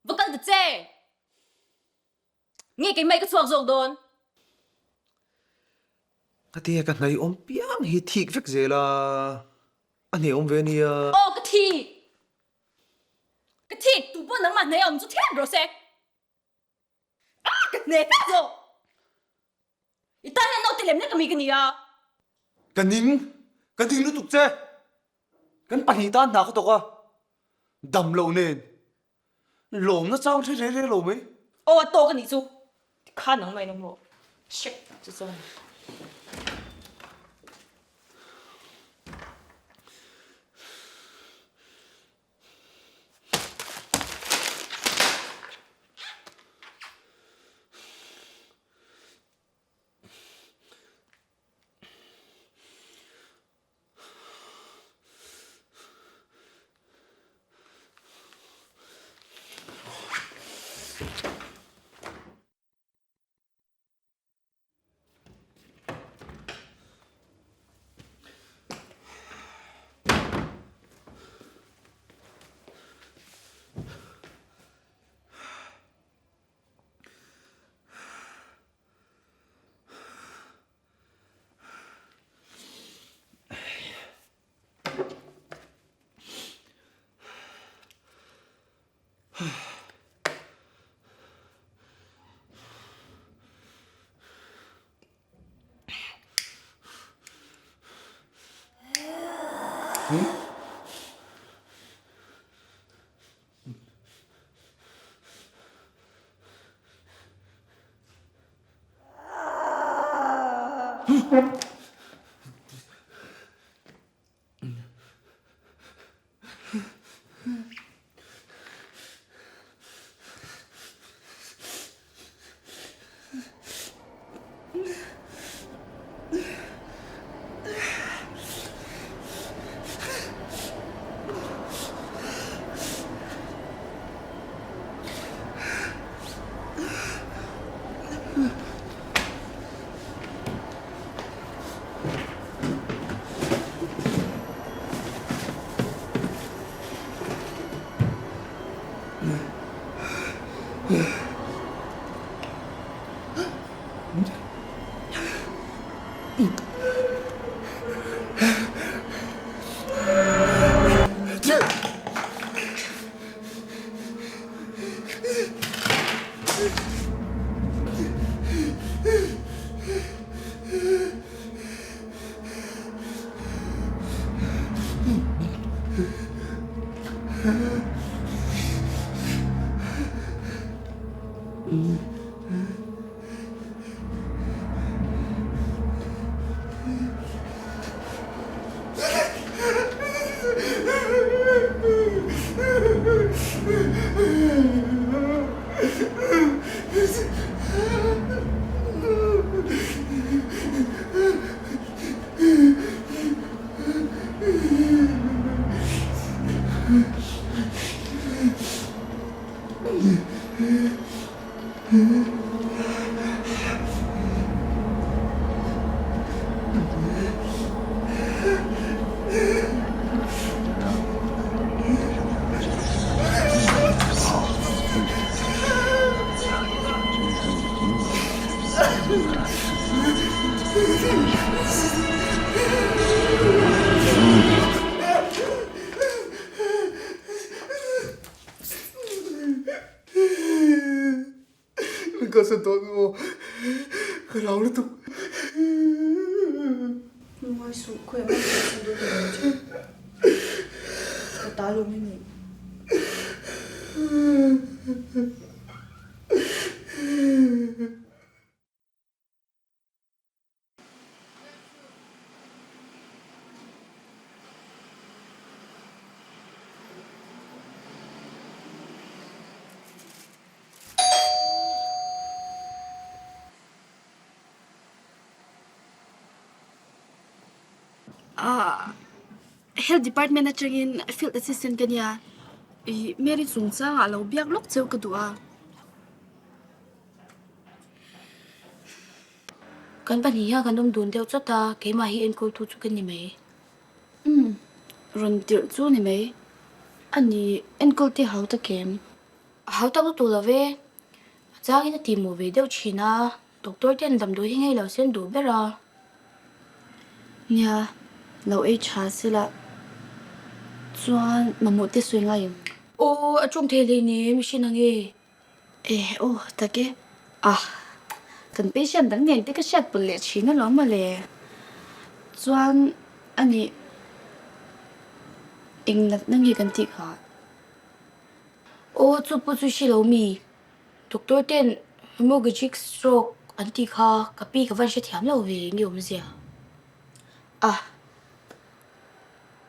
Va kal ta che. Nge keimah i ka chhuak zawk dawn? Ka ti ka hnaiawm piang hi thik vek zel a, a hnehawm ve a nia. Aw ka thik. Ka thik tu pawh nangmah hneh awm chu thiam rawh se. Ah ka hneh vek zawk. I tan hian naute lem lek ami ka ni a. Ka ning, ka ning lutuk che. Kan pahnih tan hna ka tawk a, dam loh nen lawmna chang hre reng reng lo mai. Aw a tawk a nih chu, tikhan nangmah in awm rawh. Shit chu chuan. Min kalsan tawh ang aw, ka hlau lutuk. Lungngai suh, khawiah mah ka kalsan dawn lo ang che. Ka ta lawm i nih. Health department atangin field assistant ka nia, ih Mary chungchangah lo biak lawk cheu ka duh a. Kan pahnih hian kan awm dun deuh chawt a, keimah hi enkawltu chu ka ni mai. Umm, rawn tirh chu ni mai. A ni, enkawl te hau tak em? A hau tak lutuk lo ve. A changin a tihmawh ve deuh thin a, doctor ten damdawi hi ngei lo se an duh ber a. Nia, lo ei tha sela chuan mamawh te sawi ngai em? Aw, a tawng thei hleinem, i hre nange? Eh aw tak e, ah kan patient dang nen te ka hriat pawlh leh thin alawm mawle. Chuan a nih eng natna nge kan tih kha? Aw chu pawh chu hre lo mi, doctor ten hemorrhagic stroke an tih kha ka pi ka van hrethiam lo ve nge awmzia? Ah.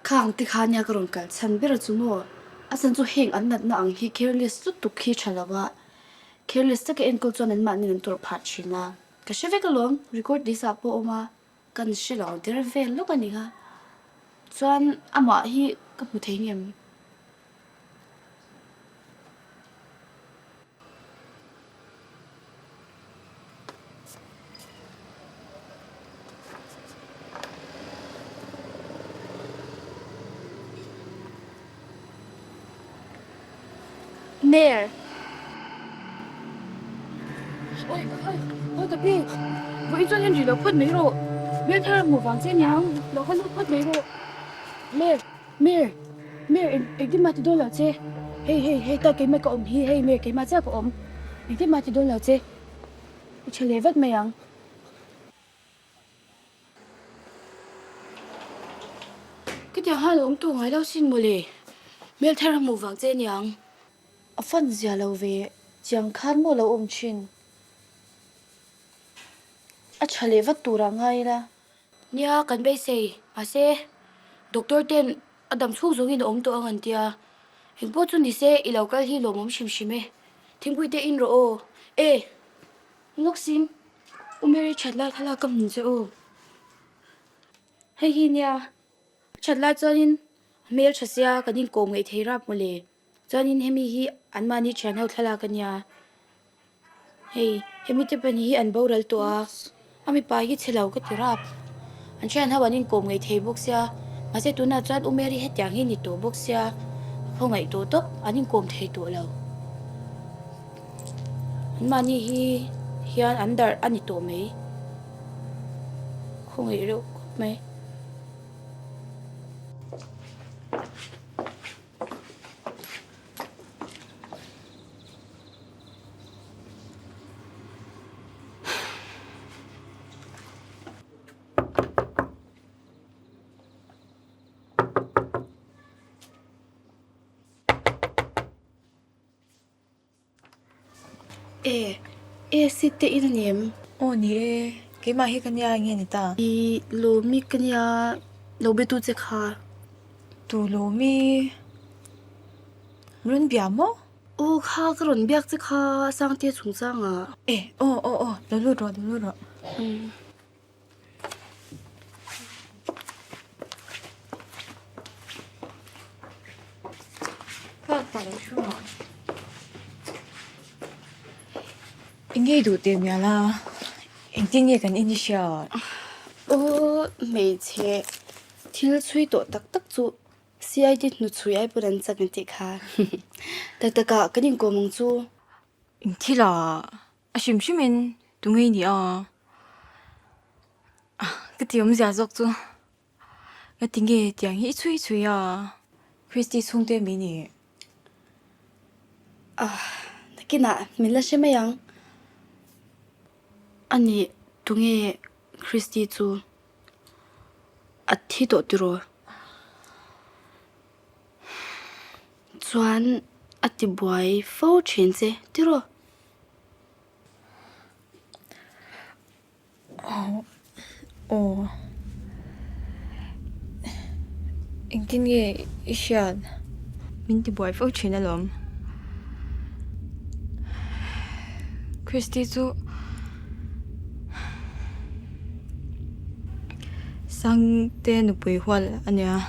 Khang te kha nia ka rawn kal chhan ber chu maw? A chhan chu heng an natna ang hi careless lutuk hi tha lo a, careless taka enkawl chuan anmahni an tawrh phah thin a. Ka hre vek alawm, record list ah pawh a awm a, kan hre lo der vel lawk a ni kha. Chuan amah hi ka hmu thei ngem? Mayor. Oi oi oi ka pi. Vawiin chuan Henry lo phawt mai rawh. Hmel thar a hmuh vang che aniang. Lo haw lut phawt mai rawh. Mayor. Mir, Mir engtin mah ti dawn lo che, hei hei hei ta keimah ka awm hi hei Mir keimah chiah ka awm, engtin mah ti dawn lo che, i tha leh vat mai ang. Khitiang han awm tawh ngai lo sin mawle, hmel thar a hmuh vang che aniang. A fan zia lo ve, chiang khan maw lo awm thin. A tha leh vat turah ngai ila. Nia, kan beisei. Mahse, doctor ten a dam chhung zawngin a awm tawh ang an tia. Engpawh chu ni se, i lo kal hi lawmawm hrim hrim e. Thingpui te in rawh aw. E! Lawksim, U Mary that lai thlalak ka hmu che aw. Hei hi nia, a that lai chuanin a hmel tha sia kan inkawm ngaih thei rap mawle. Chuanin hemi hi anmahni thian ho thlalak a nia. Hei, hemi te pahnih hi an boral tawh a, a mipa hi chhe lo ka ti rap. An thian ho an inkawm ngei thei bawk sia, mahse tunah chuan U Mary hetiang hi ni tawh bawk sia, a khawngaih tawh tawp, an inkawm thei tawh lo. Anmahni hi hian an darh a ni tawh mai. khawngaih reuh khawp mai. E, e si te in ani em? Aw ni e, keimah hi ka nia nge ni ta? I lawmi ka nia lo be tu che kha. Tu lawmi? Rawn bia maw? Aw kha ka rawn biak che kha Sangte chungchang ah. E, aw aw aw, lo lut rawh, lo lut rawh. Eng nge duh teh mial a, engtin nge kan in i hria? Aw hmeichhe thil chhui tawh tak tak chu CID hnuchhui ai pawn an chak an tih kha. Tak tak ah kan inkawm ang chu. Engthil ah A hrim hrimin tu ngei ni a, ka ti awmzia zawk chu ka ti nge tiang hi i chhui chhui a, Christy chhungte mi ni. Ah, nakinah min la hre mai ang. A nih tunge Christy chu a thi tawh tiraw? Chuan a ti buai fo thin che tiraw? Aw engtin nge i hriat? Min ti buai fo thin alawm. Christy chu Sangte nupui hual a nia.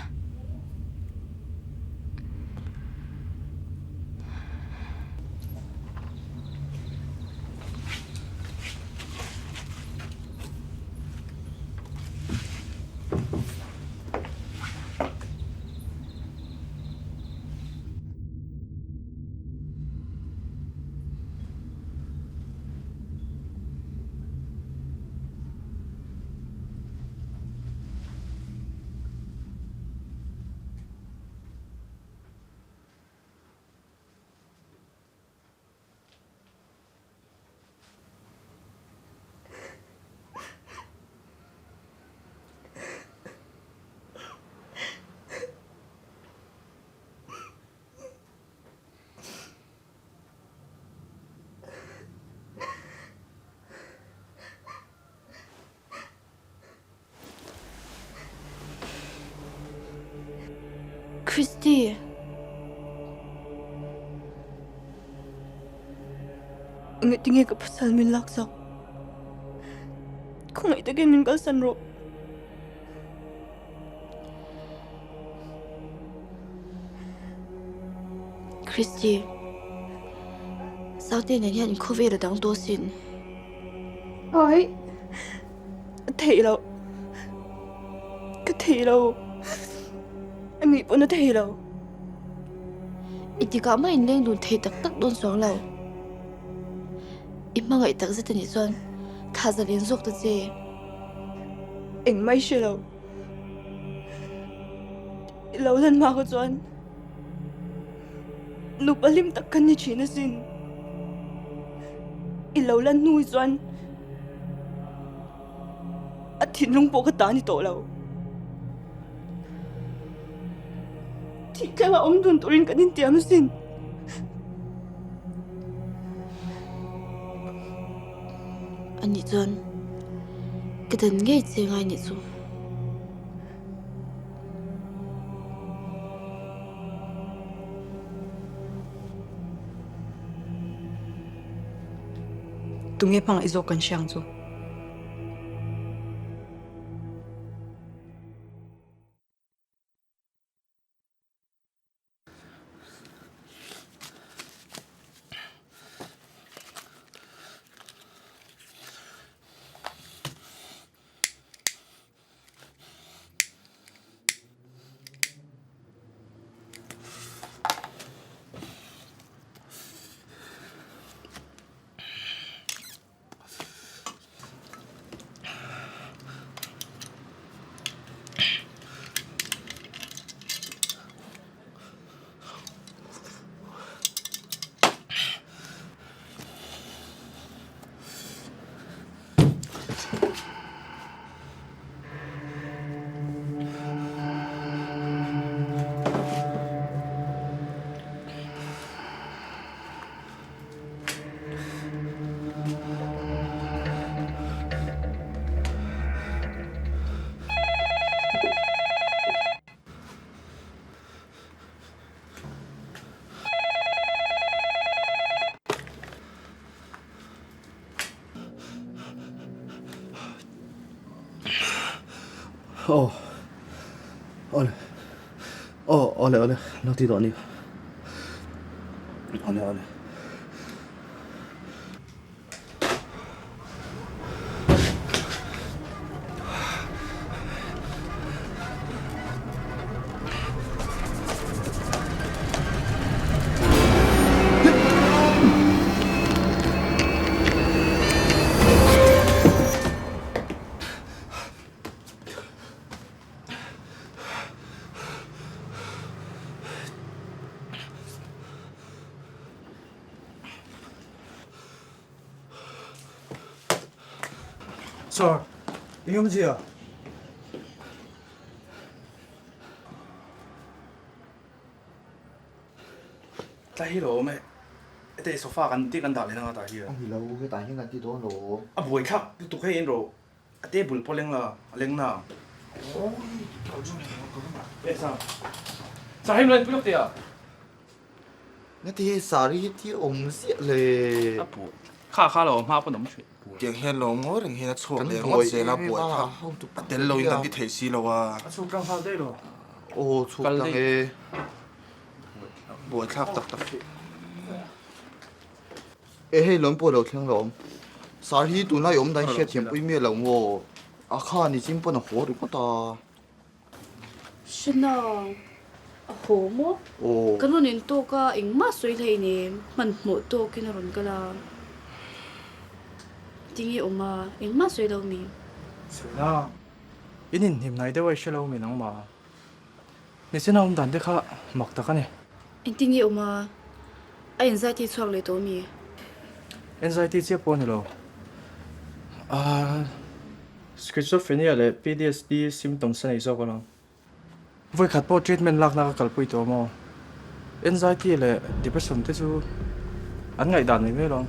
Christy. Engati nge ka pasal min laksak? Khawngaih takin min kalsan rawh. Christy, Saute nen hian inkhawvel a dang tawh asin. Ai, a theih loh. Ka thei lo. Ani pawn a thei lo. I tikah mah inleng dun thei tak tak dawn chuang lo. I hmangaih tak zet anih chuan thla zalen zawk ta che. Engmah i hre lo. I lo lan hma kha chuan nupa hlim tak kan ni thin asin. I lo lan hnu hi chuan a thinlung pawh ka ta ni tawh lo. Thih thleng a awm dun turin kan intiam asin. Anih chuan ka dan ngei che ngai nih chu. Tunge hmangaih zawk kan hria ang chu. Aw. Awle. Aw, awle awle. Lo ti tawh ni. Awle awle. Sir, eng awmzia? Tlai hi lo awm e. Hete sofa kan ti kan dah leh nanga tah hian. A ni lo, hetah hian kan ti dawn lo. A buai thlak lutuk hei en rawh. A table pawh leng la, a leng na. E Sir. Sir hei mla in pui lawk teh a. Ngati hei sari hi thil awm ziah le. A pu kha kha lo hma pawn awm thin. Tiang hian lo ngawi reng hian a chhuak leh ringawt zel a buai kha a tel lo in kan ti thei si lo a. A chhuk tlang nghal daih lo. Aw chhuk tlang e. Buai thlak tak tak hi. E hei lawm pawh lo thleng lo awm. Sar hi tunlai awm dan hriat thiam pui miah lo maw? A kha ni chin pawn a haw ringawt a. Hre na, a haw maw? Aw. Kan rawn intawk a, engmah sawi hlei nem, hmanhmawh tawkin a rawn kal a. Tinge awm a, engmah sawi lo mi? Sawi na, in inhnim hnai deuh a i hre lo mi nangmah? Nichin a awm dan te kha mak tak a ni. Engtin nge awm a? A anxiety chhuak leh tawh mi? Anxiety chiah pawh a ni lo. Ahh Schizophrenia leh PTSD symptoms a nei zawk alawm. Vawikhat pawh treatment lakna ka kalpui tawh maw? Anxiety leh depression te chu an ngaihdan mai mai alawm.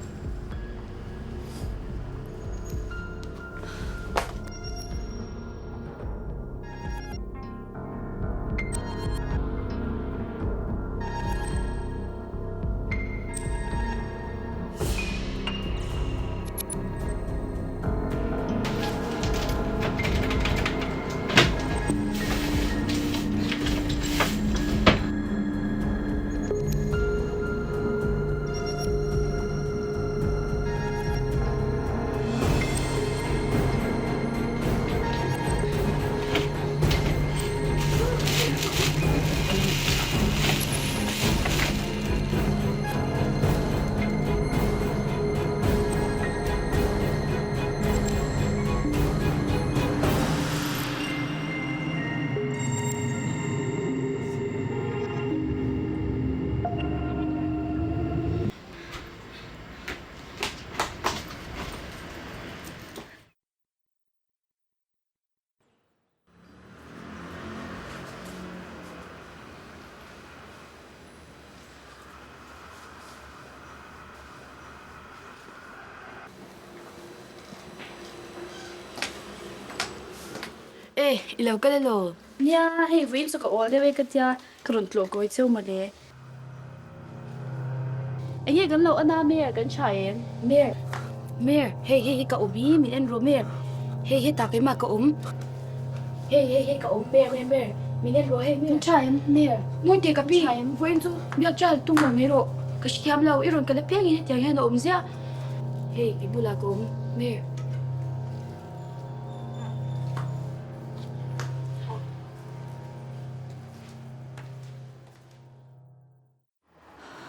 E, i lo kal elaw? Nia, hei vawiin chu ka awl deuh e ka tia, ka rawn tlawh kawi cheu mawle. Enge kan lo an a Mer, kan tha em? Mer, Mer, hei hei hi ka awm hi, min en rawh Mer, hei hetah keimah ka awm, hei hei hei ka awm Mer, Mer, Mer, min en rawh hei Mer. Kan tha em Mer? Ngawi teh ka pi, vawiin chu biak chial tum lo mai rawh, ka hrethiam lo, i rawn kal apiangin hetiang hian a awm ziah, hei i bulah ka awm Mer.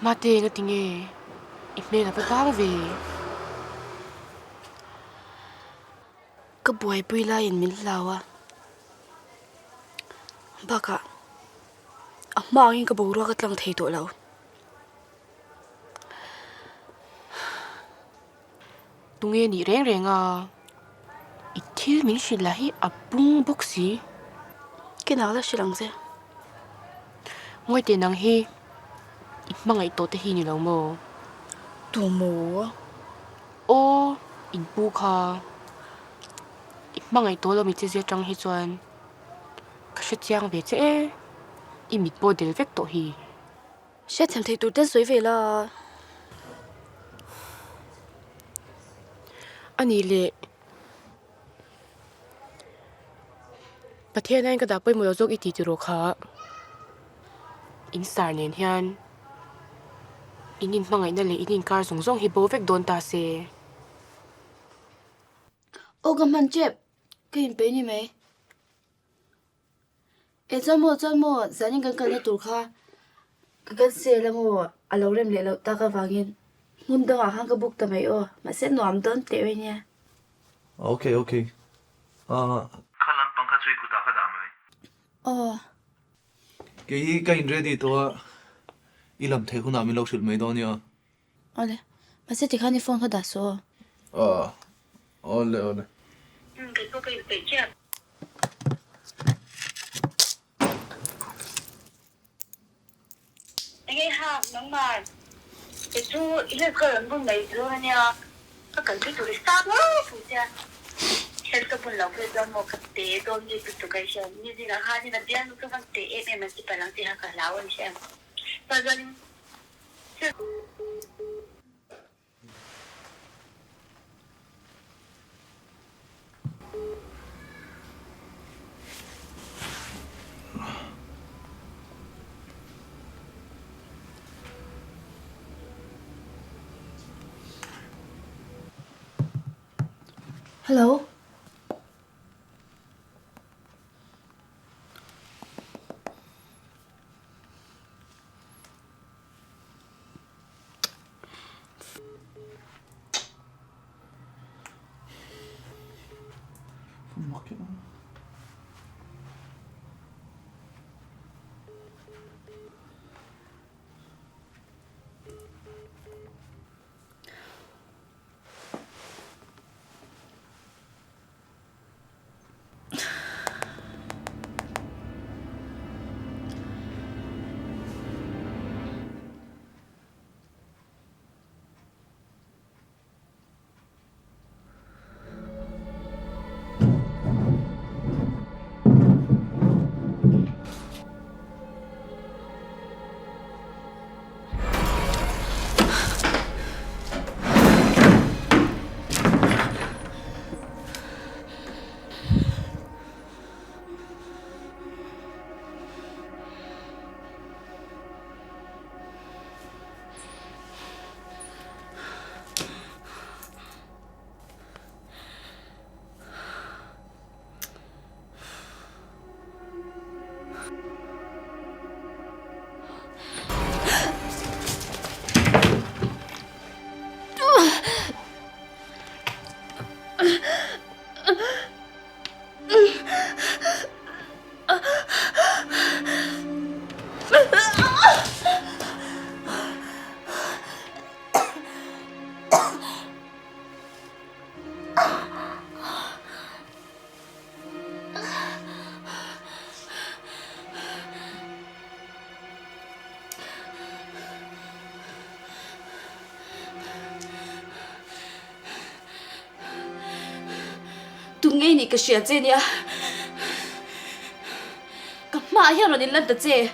Mate nga tinge i hmel a va dang ve. Ka buaipui laiin min hlau a, bakah a hma angin ka boruak a tlang thei tawh lo. Tunge nih reng reng a, i thil min hrilh lah hi a pung bawk si. Ke nak la hrilh ang che. Ngawi teh nang hi i hmangaih tawh te hi ni lo maw? Tu maw? Aw, in pu kha. I hmangaih tawh lo mi che zia tang hi chuan ka hrechiang ve che e, i mit pawh del vek tawh hi. Hriatthiam theih tur ten sawi ve la. A nih leh. Pathian aiin ka dah pawimawh lo zawk i ti tiraw kha. In sar nen hian in inhmangaihna leh in inkar zawng zawng hi bo vek dawn ta se. Aw ka hman tep, ka inpeih ni mai. E chuan maw chuan maw zanin kan kalna tur kha ka cancel a maw a lo rem leh loh tak avangin hmun dangah khan ka book ta mai aw mahse nuam dawn teh mai nia. Ok ok ah. Kha lampang kha chu i kutah ka dah mai. Aw. Kei hi ka in ready tawh a i lam theih hunah min lo hrilh mai dawn nia. Awle, mahse tikhan i phone kha dah suh aw. Aw, awle awle. Umm, kei pawh ka inpeih chiah. Enge hak nangmah kei chu i help ka rawn bun mai dawn ania, ka kalpui tur i start ngawt ang che a, help ka bun loh phei chuan maw ka te dawn mi lutuk a i hria, mi zingah khanin a bialnu ka van te em em an ti palh ang tih kha ka hlau a ni hria ang. Chuan Hello. Tunge nih ka hria che nia. Ka hmaah hian rawn inlan ta che.